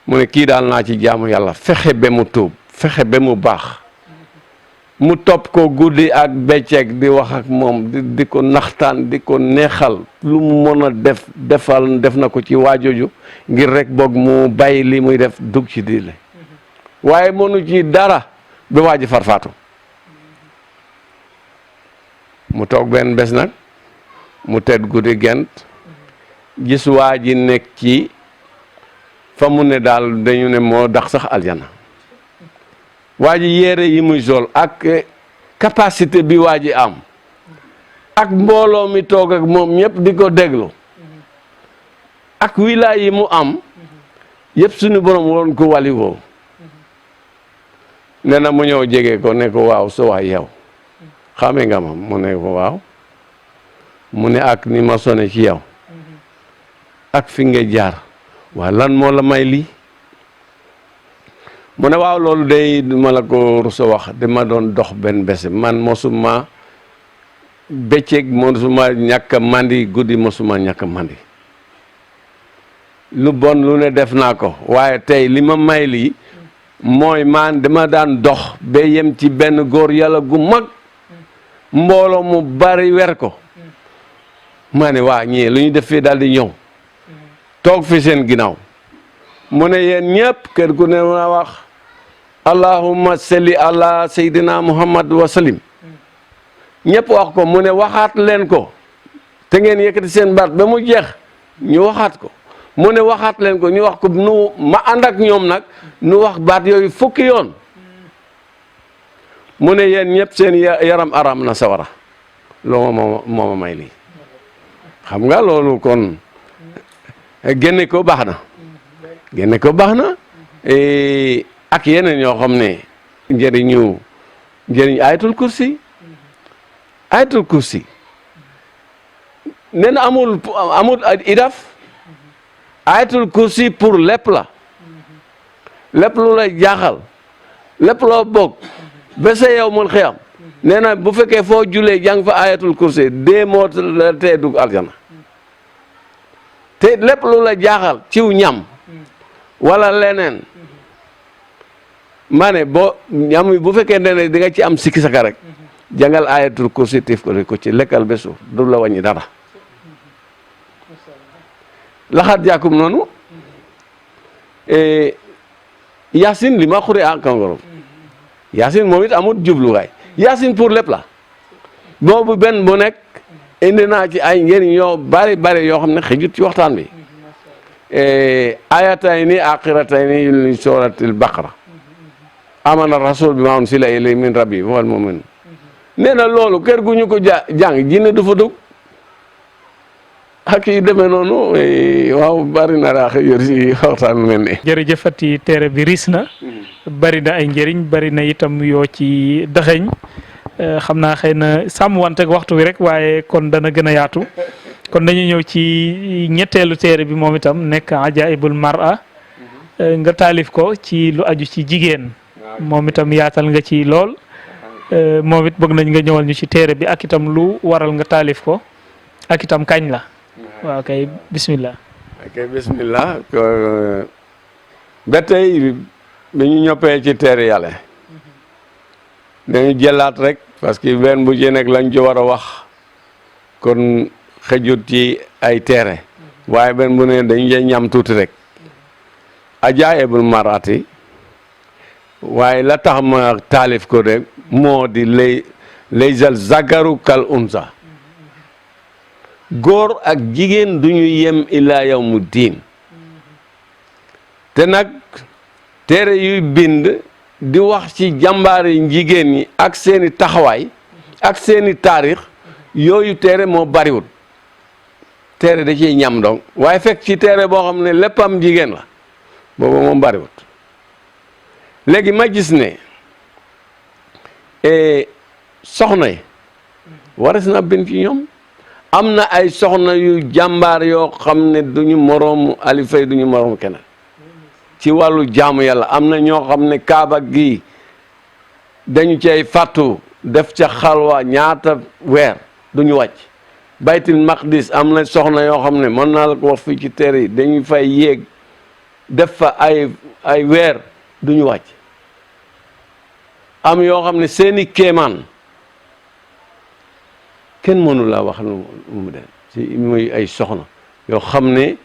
mu ne kii daal naa ci jaamu yàlla fexe ba mu tuub fexe ba mu baax mu topp ko guddi ak bëccëg di wax ak moom di ko naxtaan di ko neexal lu mu mën a def na ko ci waajooju ngir rek boog mu bàyyi li muy def dugg ci diile waaye mënu ci dara ba waa ji farfaatu mu toog benn bés nag mu tedd guddi gent gis waa ji nekk ci fa mu ne daal dañu ne moo dax sax aljana waa ji yére yi muy sol ak capacité bi waa ji am ak mbooloo mi toog ak moom ñëpp di ko déglu ak wilaay yi mu am yëpp suñu borom woon ko wali woo nee na mu ñëw jege ko ne ko waaw so waay yow xame nga ma mu ne ko waaw mu ne ak ni ma sone ci yow ak fi nga jaar waa lan moo la may lii mu ne waaw loolu day ma la ko rusa wax dama doon dox benn bés man mosuma bëccëg mosuma ñàkk a mandi guddi mosuma ñàkk a mandi lu bon lu ne def naa ko waaye tey li ma may lii mooy man dama daan dox ba yem ci benn góor yàlla gu mag mbooloo mu bari wer ko ma ne waa ñii lu ñu def fii daal di ñëw toog fi seen ginnaaw mu ne yéen ñëpp kër gu ne ma wax allahumma salli ala sayyidina muhammad wa salim ñëpp wax ko mu ne waxaat leen ko te ngeen yëkkati seen baat ba mu jeex ñu waxaat ko mu ne waxaat leen ko ñu wax ko nu ma ànd ak ñoom nag nu wax baat yooyu fukki yoon mu ne yéen ñëpp seen yaram aram na sawara loolu moo ma may lii xam nga loolu kon génne ko baax na génne ko baax na ak yeneen yoo xam ne njëriñ ayatul kursi nee na amul idaf ayatul kursi pour lépp la lépp lu lay jaaxal lépp loo bokk ba sa yow mul xiyam nee na bu fekkee foo julee jàng fa ayatul kursi dee moo la tee dugg aljana te lépp lu la jaaxal ciw ñam wala leneen ma ne boo ñam bu fekkee ne di nga ci am sikki saka rek jàngal ayatul kursi tif ko ci lekkal ba suuf du la wàññi dara laxaat jàkkum noonu yaasin li ma xure a kangorom yaasin moom it amul jubluwaay yaasin pour lépp la boobu benn bu nekk indi naa ci ay njëriñ yoo bari yoo xam ne xëjut ci waxtaan bi ayatayni axiratayni li suratil baqara amana rasul bi ma unsila ilayhi min rabbi wal mu'min nee na loolu kër gu ñu ko jàng jinne du fa dugg ak yi demee noonu waaw bari na daa yor si waxtaan mel ni jërëjëfati téere bi riis na bari na ay njëriñ bari na itam yoo ci daxeñ xam naa xëy na sàmm wanteeg waxtu wi rek waaye kon dana gën a yaatu kon dañu ñëw ci ñetteelu téere bi moom itam nekk ajaibul mar'a nga taalif ko ci lu aju ci jigéen moom itam yaatal nga ci lool moom it bëgg nañ nga ñëwal ñu ci téere bi ak itam lu waral nga taalif ko ak itam kañ la waaw kay bismillah ba tey bi ñu ñoppee ci téere yàlla dañu jëlaat rek parce que benn bu ci nekk lañ ci war a wax kon xëjut ci ay téere waaye benn bu ne dañu cee ñam tuuti rek ajaayibul mar'ati waaye la tax ma taalif ko rek moo di laysal zakaru kal unsa góor ak jigéen duñu yem ilaa yawmu diin te nag téere yuy bind di wax ci jàmbaari jigéen ñi ak seeni taxawaay ak seeni taarix yooyu téere moo bariwul téere da ciy ñam donc waaye fekk ci téere boo xam ne léppam jigéen la boobu moom bariwul léegi ma gis ne soxna yi waras na bind ci ñoom am na ay soxna yu jàmbaar yoo xam ne duñu moroomu alifay duñu moroomu keneen ci wàllu jaamu yàlla am na ñoo xam ne kaaba gi dañu cay fàttu def ca xalwa ñaata weer duñu wàcc baytil maqdis am na soxna yoo xam ne mën naa la ko wax fii ci teer yi dañuy fay yéeg def fa ay weer duñu wàcc. am yoo xam ne seeni kéemaan kenn mënu laa wax lu mu dem ci muy ay soxna yoo xam ne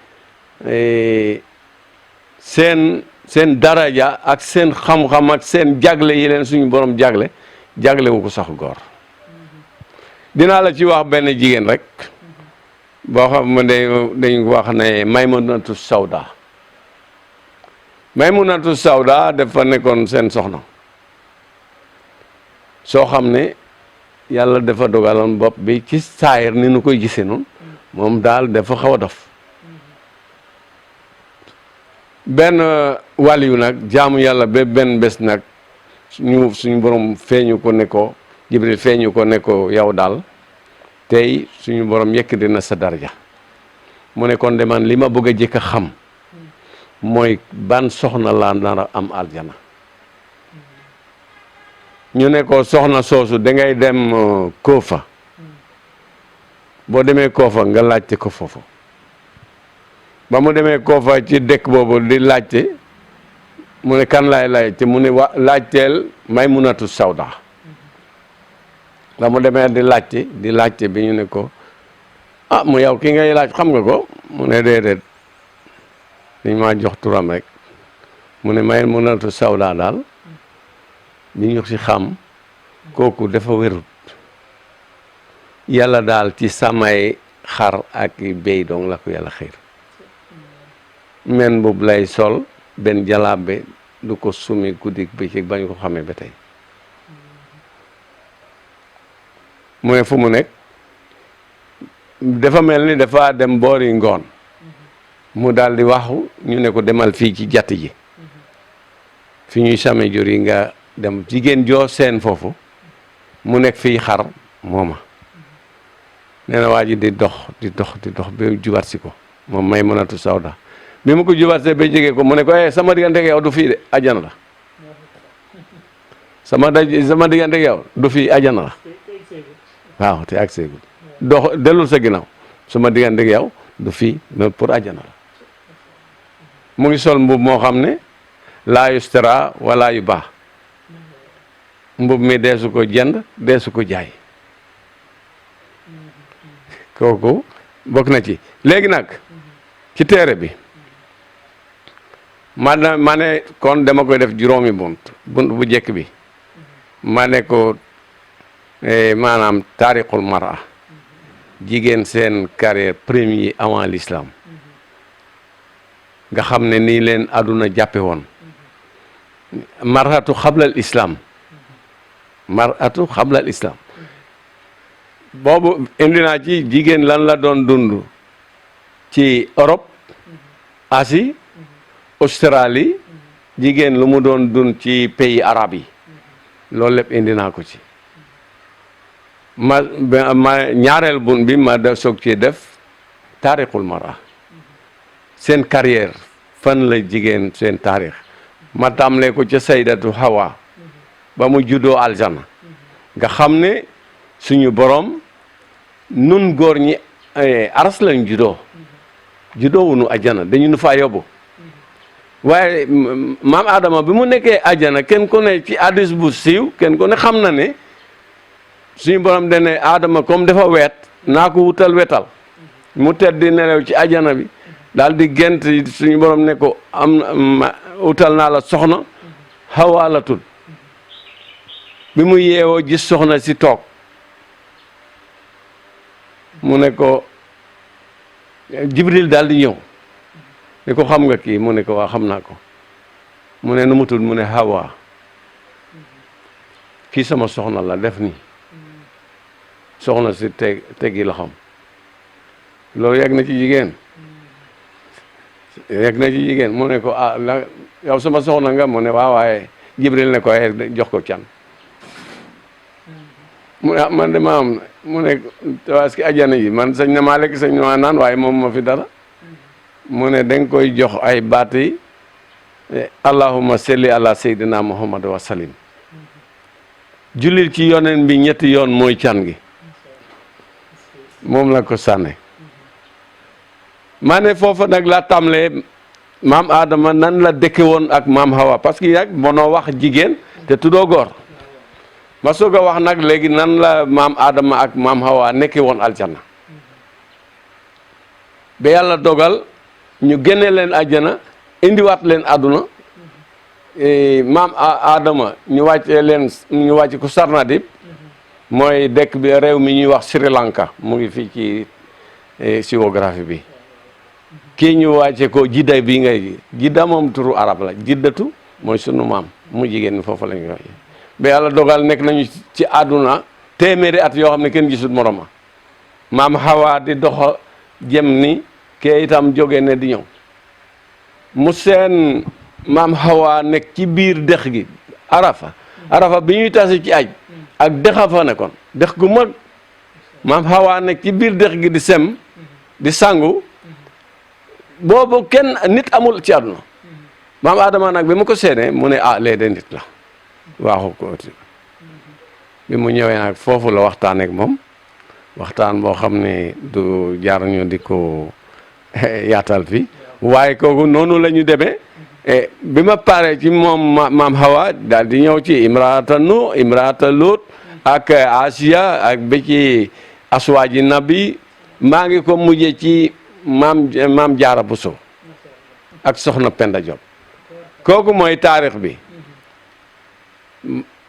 seen daraja ak seen xam-xam ak seen jagle yi leen suñu borom jagle wu ko sax góor. dinaa la ci wax benn jigéen rek boo xam ne dañ wax ne Maymunatu Sawda dafa nekkoon seen soxna soo xam ne yàlla dafa dogaloon bopp bi ci saayir ni nu koy gisee noonu moom daal dafa xaw a dof benn wàliyu nag jaamu yàlla ba benn bés nag suñu borom feeñu ko ne ko Jibril feeñu ko ne ko yow daal tey suñu borom yëkkati na sa daraja mu ne kon de man li ma bëgg a jëkk a xam mooy ban soxna laa nar a am aljana ñu ne ko soxna soosu dangay dem Koofa boo demee Koofa nga laajte ko foofu ba mu demee Koofa ci dëkk boobu di laajte mu ne kan laay laajte mu ne laajteel Maymunatu Sawda ba mu demee di laajte bi ñu ne ko ah mu yow ki ngay laaj xam nga ko mu ne déedéet dañ maa jox turam rek mu ne Maymunatu Sawda daal bi ñu ci xam kooku dafa wérut yàlla daal ci samay xar ak béy dong la ko yàlla xiir men boobu lay sol benn jalaabe du ko sumi guddi bëccëg ba ñu ko xamee ba tey mu ne fu mu nekk dafa mel ni dafa dem boori ngoon mu daal di waxu ñu ne ko demal fii ci jatt ji fi ñuy same jur yi nga dem jigéen joo seen foofu mu nekk fii xar mooma nee na waa ji di dox ba jubat si ko moom Maymunatu Sawda bi mu ko jubatee ba jege ko mu ne ko sama diggante ak yow du fii de ajana la sama diggante ak yow du fii ajana la waaw te ak seegul dox dellul sa ginnaaw sama diggante ak yow du fii mais pour ajana la mu ngi sol mbub moo xam ne laa yustara wala yu baax mbub mi deesu ko jënd deesu ko jaay kooku bokk na ci léegi nag ci téere bi ma ne kon dama koy def juróomi bunt bu njëkk bi ma ne ko maanaam taarixul mara jigéen seen carrière premier avant l'islam nga xam ne nii leen àdduna jàppe woon maratu xablal islam boobu indi naa ci jigéen lan la doon dund ci Europe Asie Australie jigéen lu mu doon dund ci pays arabe yi loolu lépp indi naa ko ci ma ñaareel bun bi ma da soog ci def taarixul mara seen carrière fan la jigéen seen taarix ma tàmlee ko ca saydatu Hawa ba mu juddoo aljana nga xam ne suñu borom nun góor ñi aras lañ juddoo wunu ajana dañu nu faa yóbbu waaye maam Adama bi mu nekkee ajana kenn ku ne ci hadis bu siiw kenn ku ne xam na ne suñu borom dane Adama comme dafa weet naa ko wutal wetal mu tedd nelew ci ajana bi daal di gént suñu borom ne ko wutal naa la soxna Hawa la tudd bi mu yeewoo gis soxna si toog mu ne ko Jibril daal di ñëw ne ko xam nga kii mu ne ko waa xam naa ko mu ne nu mu tudd mu ne Hawa kii sama soxna la def nii soxna si teggi loxoom loolu yegg na ci jigéen mu ne ko yow sama soxna nga mu ne waaw waaye Jibril ne ko jox ko can mu ne man de ma am mu ne parce que ajana yi man sañ na maa lekk sañ na maa naan waaye moom ma fi dara mu ne danga koy jox ay baat yi allahumma salli ala sayyidina muhammad wa salim jullil ci yoneen bi ñetti yoon mooy can gi moom la ko sànne maa ne foofa nag la tàmlee maam Adama nan la dëkke woon ak maam Hawa parce que nag mënoo wax jigéen te tuddoo góor ma soog a wax nag léegi nan la maam Adama ak maam Hawa nekke woon aljana ba yàlla dogal ñu génne leen aljana indiwaat leen àdduna maam Adama ñu wàcce ko Sarnadib mooy dëkk bi réew mi ñuy wax Sri Lanka mu ngi fii ci géographie bi kii ñu wàcce ko jidda bi ngay jidda moom turu arab la jiddatu mooy sunu maam mu jigéen ñi foofu la ñu wax ba yàlla dogal nekk nañu ci àdduna téeméeri at yoo xam ne kenn gisul moroma maam Hawa di dox jëm ni kee itam jóge ne di ñëw mu seen maam Hawa nekk ci biir dex gi arafa bi ñuy tase ci aj ak dexa fa nekkoon dex gu mag maam Hawa nekk ci biir dex gi di sem di sangu boobu kenn nit amul ci àdduna maam Adama nag bi mu ko séenee mu ne lee de nit la waaxu ko bi mu ñëwee nag foofu la waxtaan ak moom waxtaan boo xam ne du jaar ñu di ko yaatal fi waaye kooku noonu la ñu demee bi ma paree ci moom maam Hawa daal di ñëw ci imraata nu imraata Lut ak Asiya ak ba ci aswaaji nabi maa ngi ko mujjee ci maam Jaara Buso ak soxna Penda Diop kooku mooy taarix bi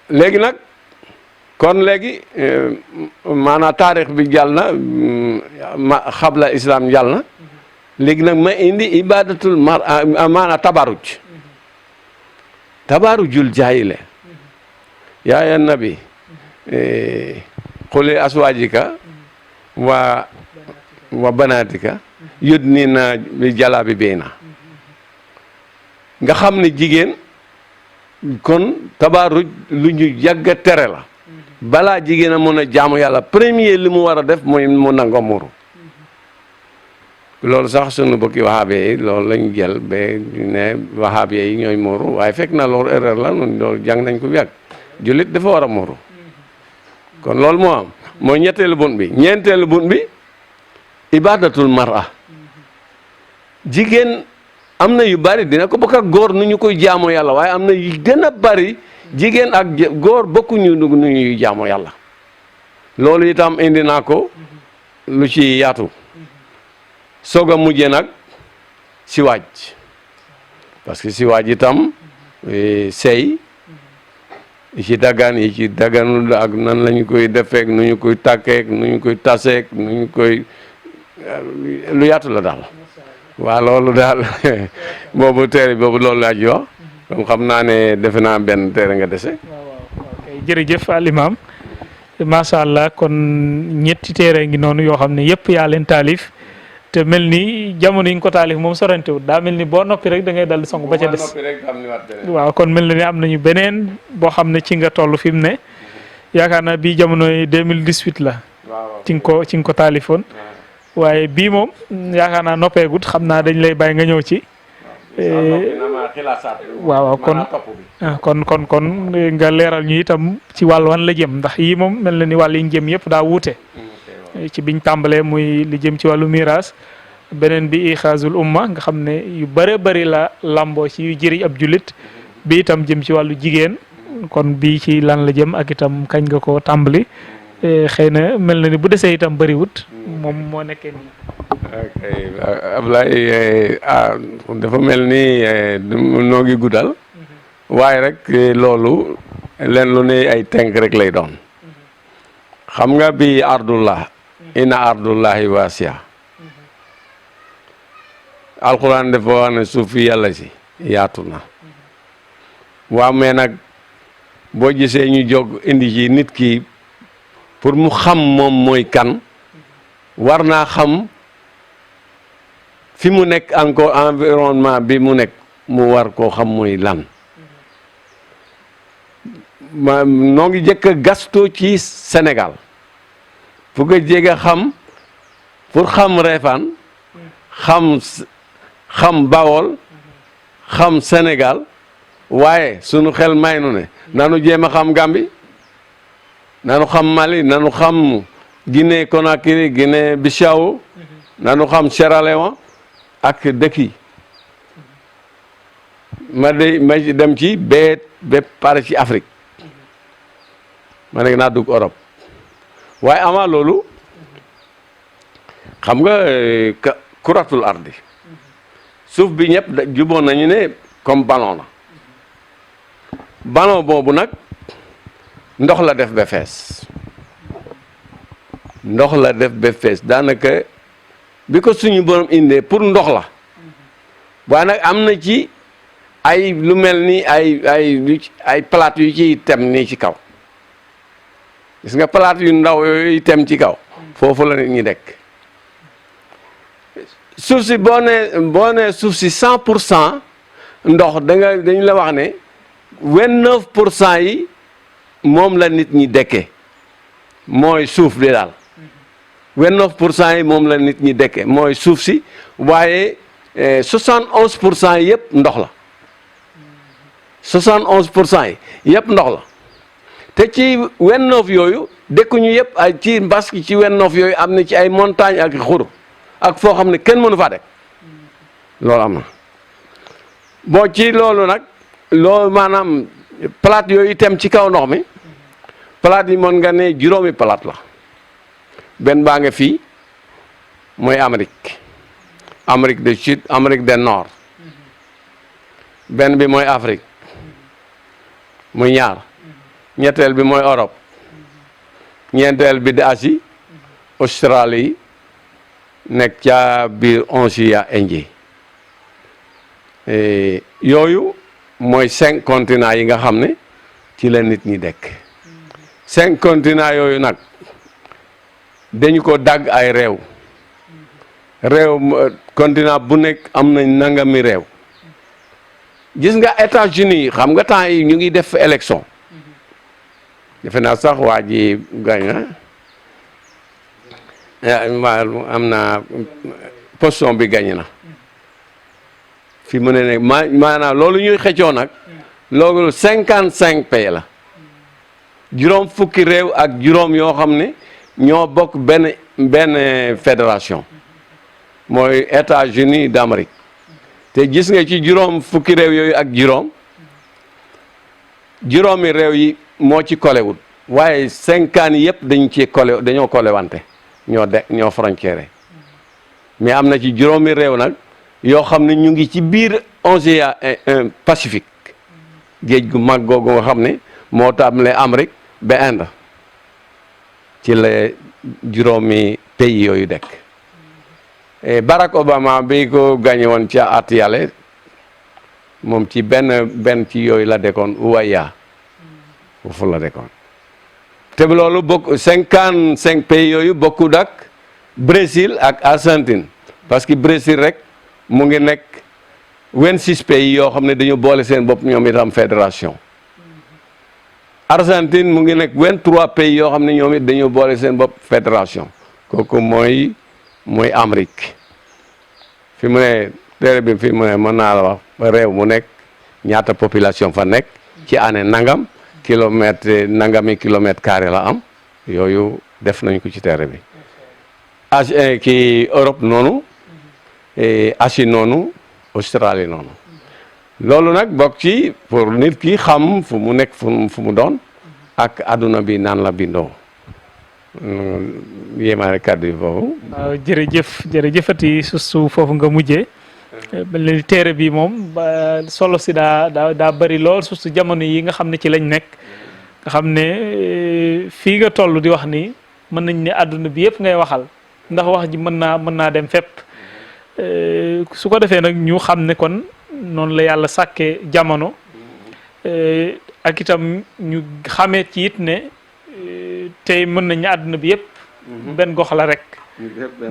léegi nag kon léegi maanaam taarix bi jàll na xabla islam jàll na léegi nag ma indi ibadatul maanaam tabarujul jaahile yaaya nabi xuli aswaajika wa banaatika yudnina bi jalaabi bayna nga xam ne jigéen kon tabaruj lu ñu yàgg tere la balaa jigéen a mën a jaamu yàlla premier li mu war a def mooy mu nangoo muuru loolu sax sunu bokki wahabe yi loolu lañu jël ba ñu ne wahabe yi ñooy muuru waaye fekk na loolu erreur la noonu loolu jàng nañ ko bu yàgg jullit dafa war a muuru kon loolu moo am mooy ñetteelu bunt bi ñeenteelu bunt bi ibadatul mar'a jigéen am na yu bari dina ko bokk ak góor nu ñu koy jaamoo yàlla waaye am na yu gën a bari jigéen ak góor bokkuñu nu ñuy jaamoo yàlla loolu itam indi naa ko lu ci yaatu soog a mujjee nag siwaaj parce que siwaaj itam sey yi ci daggaan yi ci dagganul ak nan la ñu koy defeek nu ñu koy tàkkeek nu ñu koy taseek nu ñu koy lu yaatu la daal waaw loolu daal boobu téere boobu loolu laa ji wax comme xam naa ne defe naa benn téere nga dese. waaw jërëjëf al imam macha allah kon ñetti téere ngi noonu yoo xam ne yëpp yaa leen taalif te mel ni jamono yi nga ko taalif moom sorantewut daa mel ni boo noppi rek da ngay dal song ba ca des waaw kon mel na ni am nañu beneen boo xam ne ci nga toll fi mu ne yaakaar naa bii jamonoy 2018 la ci nga ko taalifoon waaye bii moom yaakaar naa noppeegut xam naa dañ lay bàyyi nga ñëw ci waaw kon nga leeral ñu itam ci wàll wan la jëm ndax yii moom mel na ni wàll yi jëm yëpp daa wuute ci biñ tàmbalee muy li jëm ci wàllu miraas beneen bi ixaazul umma nga xam ne yu bëre bëri la lamboo ci yu jëriñ ab jullit bi itam jëm ci wàllu jigéen kon bii ci lan la jëm ak itam kañ nga ko tàmbali xëy na mel na ni bu desee itam bëriwut moom moo nekkee nii. ok Ablaye dafa mel ni noo ngi guddal waaye rek loolu leen lu ne ay tënk rek lay doon xam nga bi ardullah ina ardullahi waasiya alquran dafa wax ne suufi yàlla si yaatu na waaw mais nag boo gisee ñu jóg indi ci nit ki pour mu xam moom mooy kan war naa xam fi mu nekk encore environnement bi mu nekk mu war koo xam mooy lan noo ngi jëkk a gasto ci Sénégal fu nga jege xam pour xam Réfane xam Bawol xam Sénégal waaye sunu xel may nu ne nanu jéem a xam Gambie nanu xam Mali nanu xam Guinée Conakry Guinée Bissau nanu xam Sierra Leone ak dëkk yi ma dem ci ba pare ci Afrique ma nekk naa dugg Europe waaye avant loolu xam nga kuratul ardi suuf bi ñëpp juboon nañu ne comme ballon la ballon boobu nag ndox la def ba fees daanaka bi ko suñu borom indee pour ndox la waaye nag am na ci ay lu mel ni ay plate yu ciy tem nii ci kaw gis nga plate yu ndaw yooyu tem ci kaw foofu la nit ñi dekk suuf si boo nee suuf si 100% ndox dañu la wax ne 29% yi moom la nit ñi dekkee mooy suuf bi daal 29% yi moom la nit ñi dekkee mooy suuf si waaye 71% yi yëpp ndox la 71% yi yëpp ndox la te ci 29 yooyu dëkkuñu yëpp ay ci mbaski ci 29 yooyu am na ci ay montagne ak xur ak foo xam ne kenn mënu faa dekk loolu am na bon ci loolu nag loolu maanaam plate yooyu tem ci kaw ndox mi plate yi mën nga ne juróomi plate la benn baa nga fii mooy Amérique du Sud Amérique du Nord benn bi mooy Afrique muy ñaar ñetteel bi mooy Europe ñeenteel bi di Asie Australie nekk ca biir océan Indien yooyu mooy 5 continents yi nga xam ne ci la nit ñi dekk 5 continents yooyu nag dañu ko dagg ay réew continent bu nekk am nañ nangami réew gis nga États-Unis xam nga temps yi ñu ngi def élection defe naa sax waa ji gañ am na position bi gañ na fi mu ne maanaam loolu ñuy xëccoo nag loolu 55 pays la juróom fukki réew ak juróom yoo xam ne ñoo bokk benn fédération mooy États-Unis d'Amérique te gis nga ci juróom fukki réew yooyu ak juróomi réew yi moo ci kolewut waaye 50 yëpp dañoo kolewante ñoo frontière mais am na ci juróomi réew nag yoo xam ne ñu ngi ci biir océan Pacifique géej gu mag googu nga xam ne moo tàmbalee Amérique ba Inde ci la juróomi pays yooyu dekk Barack Obama bi ko gagné woon ca at yàlla moom ci benn ci yooyu la dekkoon Uwaya foofu la dekkoon te loolu bokk 55 pays yooyu bokkut ak Brésil ak Argentine parce que Brésil rek mu ngi nekk 26 pays yoo xam ne dañu boole seen bopp ñoom itam fédération Argentine mu ngi nekk 23 pays yoo xam ne ñoom it dañu boole seen bopp fédération kooku mooy Amérique fi mu ne téere bi fi mu ne mën naa la wax réew mu nekk ñaata population fa nekk ci année nangam nangami kilomètre carré la am yooyu def nañ ko ci téere bi ki Europe noonu Asie noonu Australie noonu loolu nag bokk ci pour nit ki xam fu mu nekk fu mu doon ak adduna bi naan la bindoo yéemaane kàddu yi foofu. waaw jërëjëfati su foofu nga mujjee li téere bi moom solo si daa bëri lool su jamono yi nga xam ne ci lañ nekk nga xam ne fii nga toll di wax ni mën nañ ne adduna bi yëpp ngay waxal ndax wax ji mën naa dem fépp su ko defee nag ñu xam ne kon noonu la yàlla sàkkee jamono ak itam ñu xamee ci it ne tey mën nañu àdduna bi yëpp benn gox la rek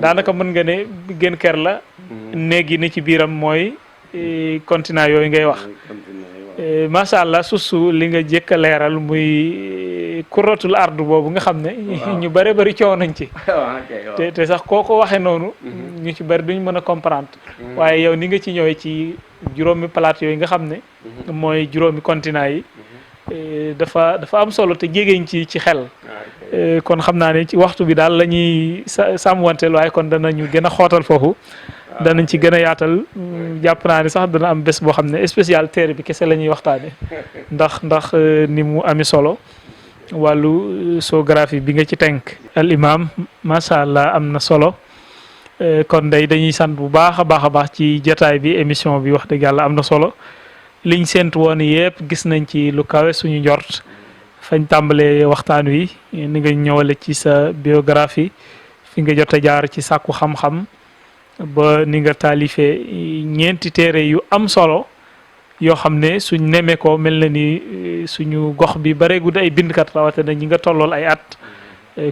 daanaka mën nga ne gën kër la néeg yi ne ci biiram mooy continent yooyu ngay wax macha allah susu li nga jëkk a leeral muy kuratul ardu boobu nga xam ne ñu bëri bëri coow nañ ci te sax koo ko waxee noonu ñu ci bëri duñ mën a comprendre waaye yow ni nga ci ñëwee ci juróomi plate yooyu nga xam ne mooy juróomi continent yi dafa am solo te jégeeñ ci xel kon xam naa ne ci waxtu bi daal la ñuy sàmmwanteel waaye kon danañu gën a xootal foofu danañ ci gën a yaatal jàpp naa ne sax dana am bés boo xam ne spécial téere bi kese la ñuy waxtaane ndax ni mu ami solo wàllu géographie bi nga ci tënk al imam macha allah am na solo kon dañuy sant bu baax a baax ci jataay bi émission bi wax dëgg yàlla am na solo liñ séntu woon yëpp gis nañ ci lu kawe suñu njort fañ tàmbalee waxtaan wi ni nga ñëwale ci sa biographie fi nga jot a jaar ci sàkku xam-xam ba ni nga taalifee ñeenti téere yu am solo yoo xam ne suñ nemee ko mel na ni suñu gox bi bareegul ay bindkat rawatina ñi nga tollool ay at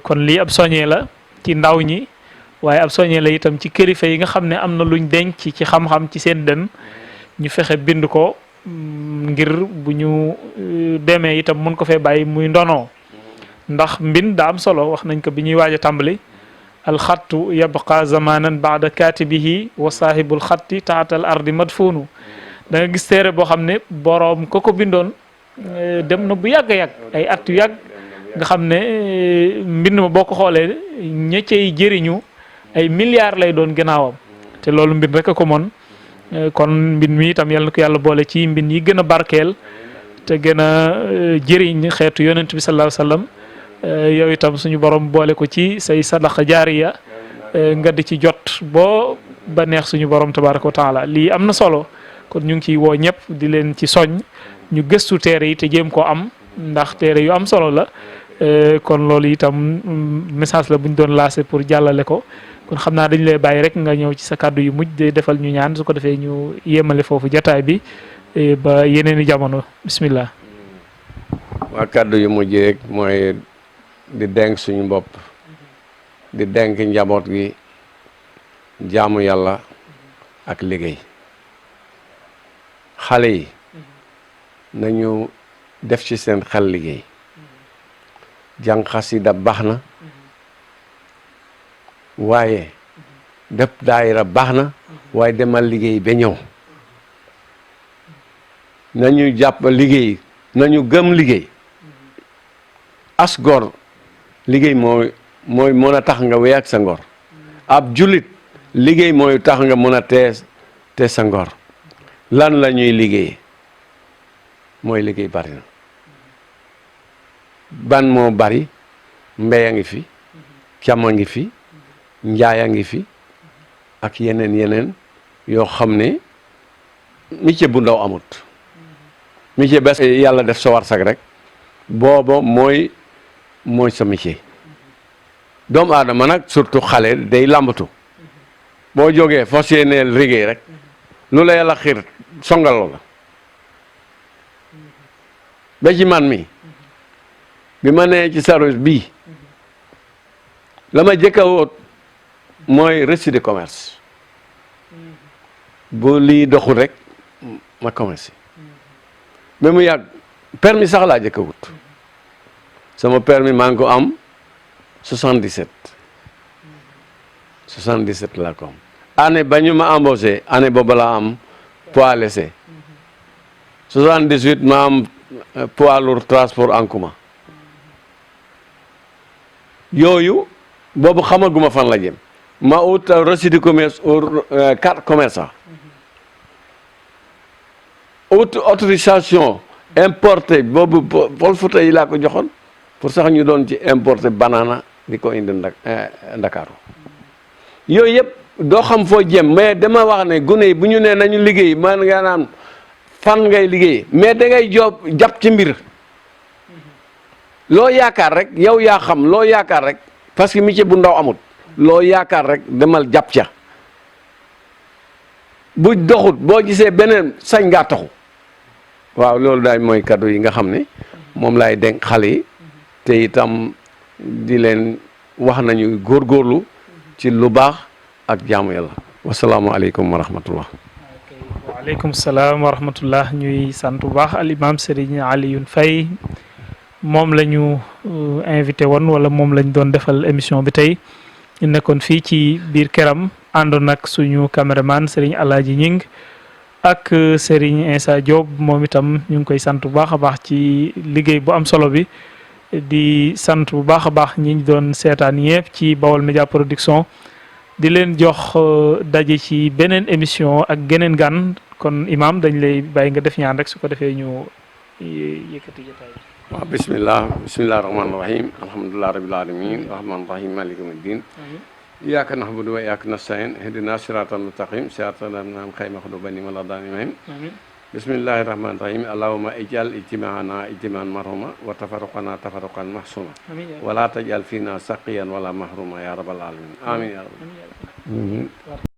kon lii ab soññee la ci ndaw ñi waaye ab soññee la itam ci kilifa yi nga xam ne am na luñ denc ci xam-xam ci seen dën ñu fexe bind ko ngir bu ñu demee itam mun ko fee bàyyi muy ndonoo ndax mbind daa am solo wax nañ ko bi ñuy waaj a tàmbali alxattu yabqa zamanan baada katibihi wa saahibul xatti taatal ardi madfunu da nga gis téere boo xam ne boroom ko bindoon dem na bu yàgg a yàgg ay at yu yàgg nga xam ne mbind ma boo ko xoolee ña cay jëriñu ay milliards lay doon gannaawam te loolu mbind rek a ko mën kon mbind mi itam yal na ko yàlla boole ci mbind yi gën a barkeel te gën a jëriñ xeetu yonent bi sallallahu alayhi wasallam yow itam suñu borom boole ko ci say sadaqa jaariya nga di ci jot boo ba neex suñu borom tabaraka wa taala lii am na solo kon ñu ngi ciy woo ñëpp di leen ci soñ ñu gëstu téere yi te jéem koo am ndax téere yu am solo la kon loolu itam message la bu ñu doon lancé pour jàllale ko kon xam naa dañu lay bàyyi rek nga ñëw ci sa kàddu yu mujj de defal ñu ñaan su ko defee ñu yemale foofu jataay bi ba yeneeni jamono bismillah. waa kàddu yu mujj rek mooy di denk suñu bopp di denk njaboot gi jaamu yàlla ak liggéey xale yi nañu def ci seen xel liggéey jàng xasida baax na waaye def daayira baax na waaye demal liggéey ba ñëw nañu jàpp liggéey nañu gëm liggéey as gor liggéey mooy mën a tax nga wéy ak sa ngor ab jullit liggéey mooy tax nga mën a te sa ngor lan la ñuy liggéey mooy liggéey bari na ban moo bari mbéy a ngi fi càmm a ngi fi njaay a ngi fi ak yeneen yoo xam ne métier bu ndaw amut métier bés yàlla def sa warsak rek booba mooy sa métier doomu aadama nag surtout xale day làmbatu boo jógee fas yéeneel liggéey rek lu la yàlla xiir songaloo la ba ci man mi bi ma nee ci service bii la ma jëkk a wóot mooy reçu de commerce bu lii doxul rek ma commerce ba mu yàgg permis sax laa jëkk a wut sama permis maa ngi ko am 77 laa ko am année ba ñu ma embauché année boobu laa am poids léger 78 ma am poids lourd transport en commun yooyu boobu xamaguma fan la jëm ma ut reçu de commerce carte commerçant ut autorisation importé boobu Pol Fuuta yi laa ko joxoon pour sax ñu doon ci importé banana di ko indi Ndakaaru yooyu yëpp doo xam foo jëm mais dama wax ne gune yi bu ñu nee nañu liggéey man nga naan fan ngay liggéey mais da ngay jàpp ci mbir loo yaakaar rek yow yaa xam loo yaakaar rek parce que métier bu ndaw amut loo yaakaar rek demal jàpp ca bu doxut boo gisee beneen sañ ngaa taxu waaw loolu daal mooy kaddu yi nga xam ne moom laay denk xale yi te itam di leen wax nañu góorgóorlu ci lu baax ak jaamu yàlla wasalaamualeykum wa rahmatullah. waaleykum salaam wa rahmatullah ñuy sant bu baax al imam Serigne Alioune Faye moom la ñu invité woon wala moom lañ doon defal émission bi tey ñu nekkoon fii ci biir këram àndoon nag suñu caméraman Serigne Alaaji Ñing ak Serigne Insa Diop moom itam ñu ngi koy sant bu baax a baax ci liggéey bu am solo bi di sant bu baax a baax ñi ñu doon seetaan yëpp ci Baol Média Production di leen jox daje ci beneen émission ak geneen gan kon imam dañ lay bàyyi nga def ñaan rek su ko defee ñu yëkkati jotaay bi. waaw bismillahi rahmaani rahim alhamdulillahi rabbil alamin rahmaani rahim maliki yawmiddin iyyaka na'budu wa iyyaka nasta'in ihdina siratal mustaqim siratal ladzina an'amta alayhim ghayril maghdubi alayhim bismillahi rahmaani rahim allahumma ij'al ijtima'ana ijtima'an marhuma wa tafarruqana tafarruqan mahsuma wala taj'al fina saqiyan wala mahruma ya rabbal alamin amin ya rabbal alamin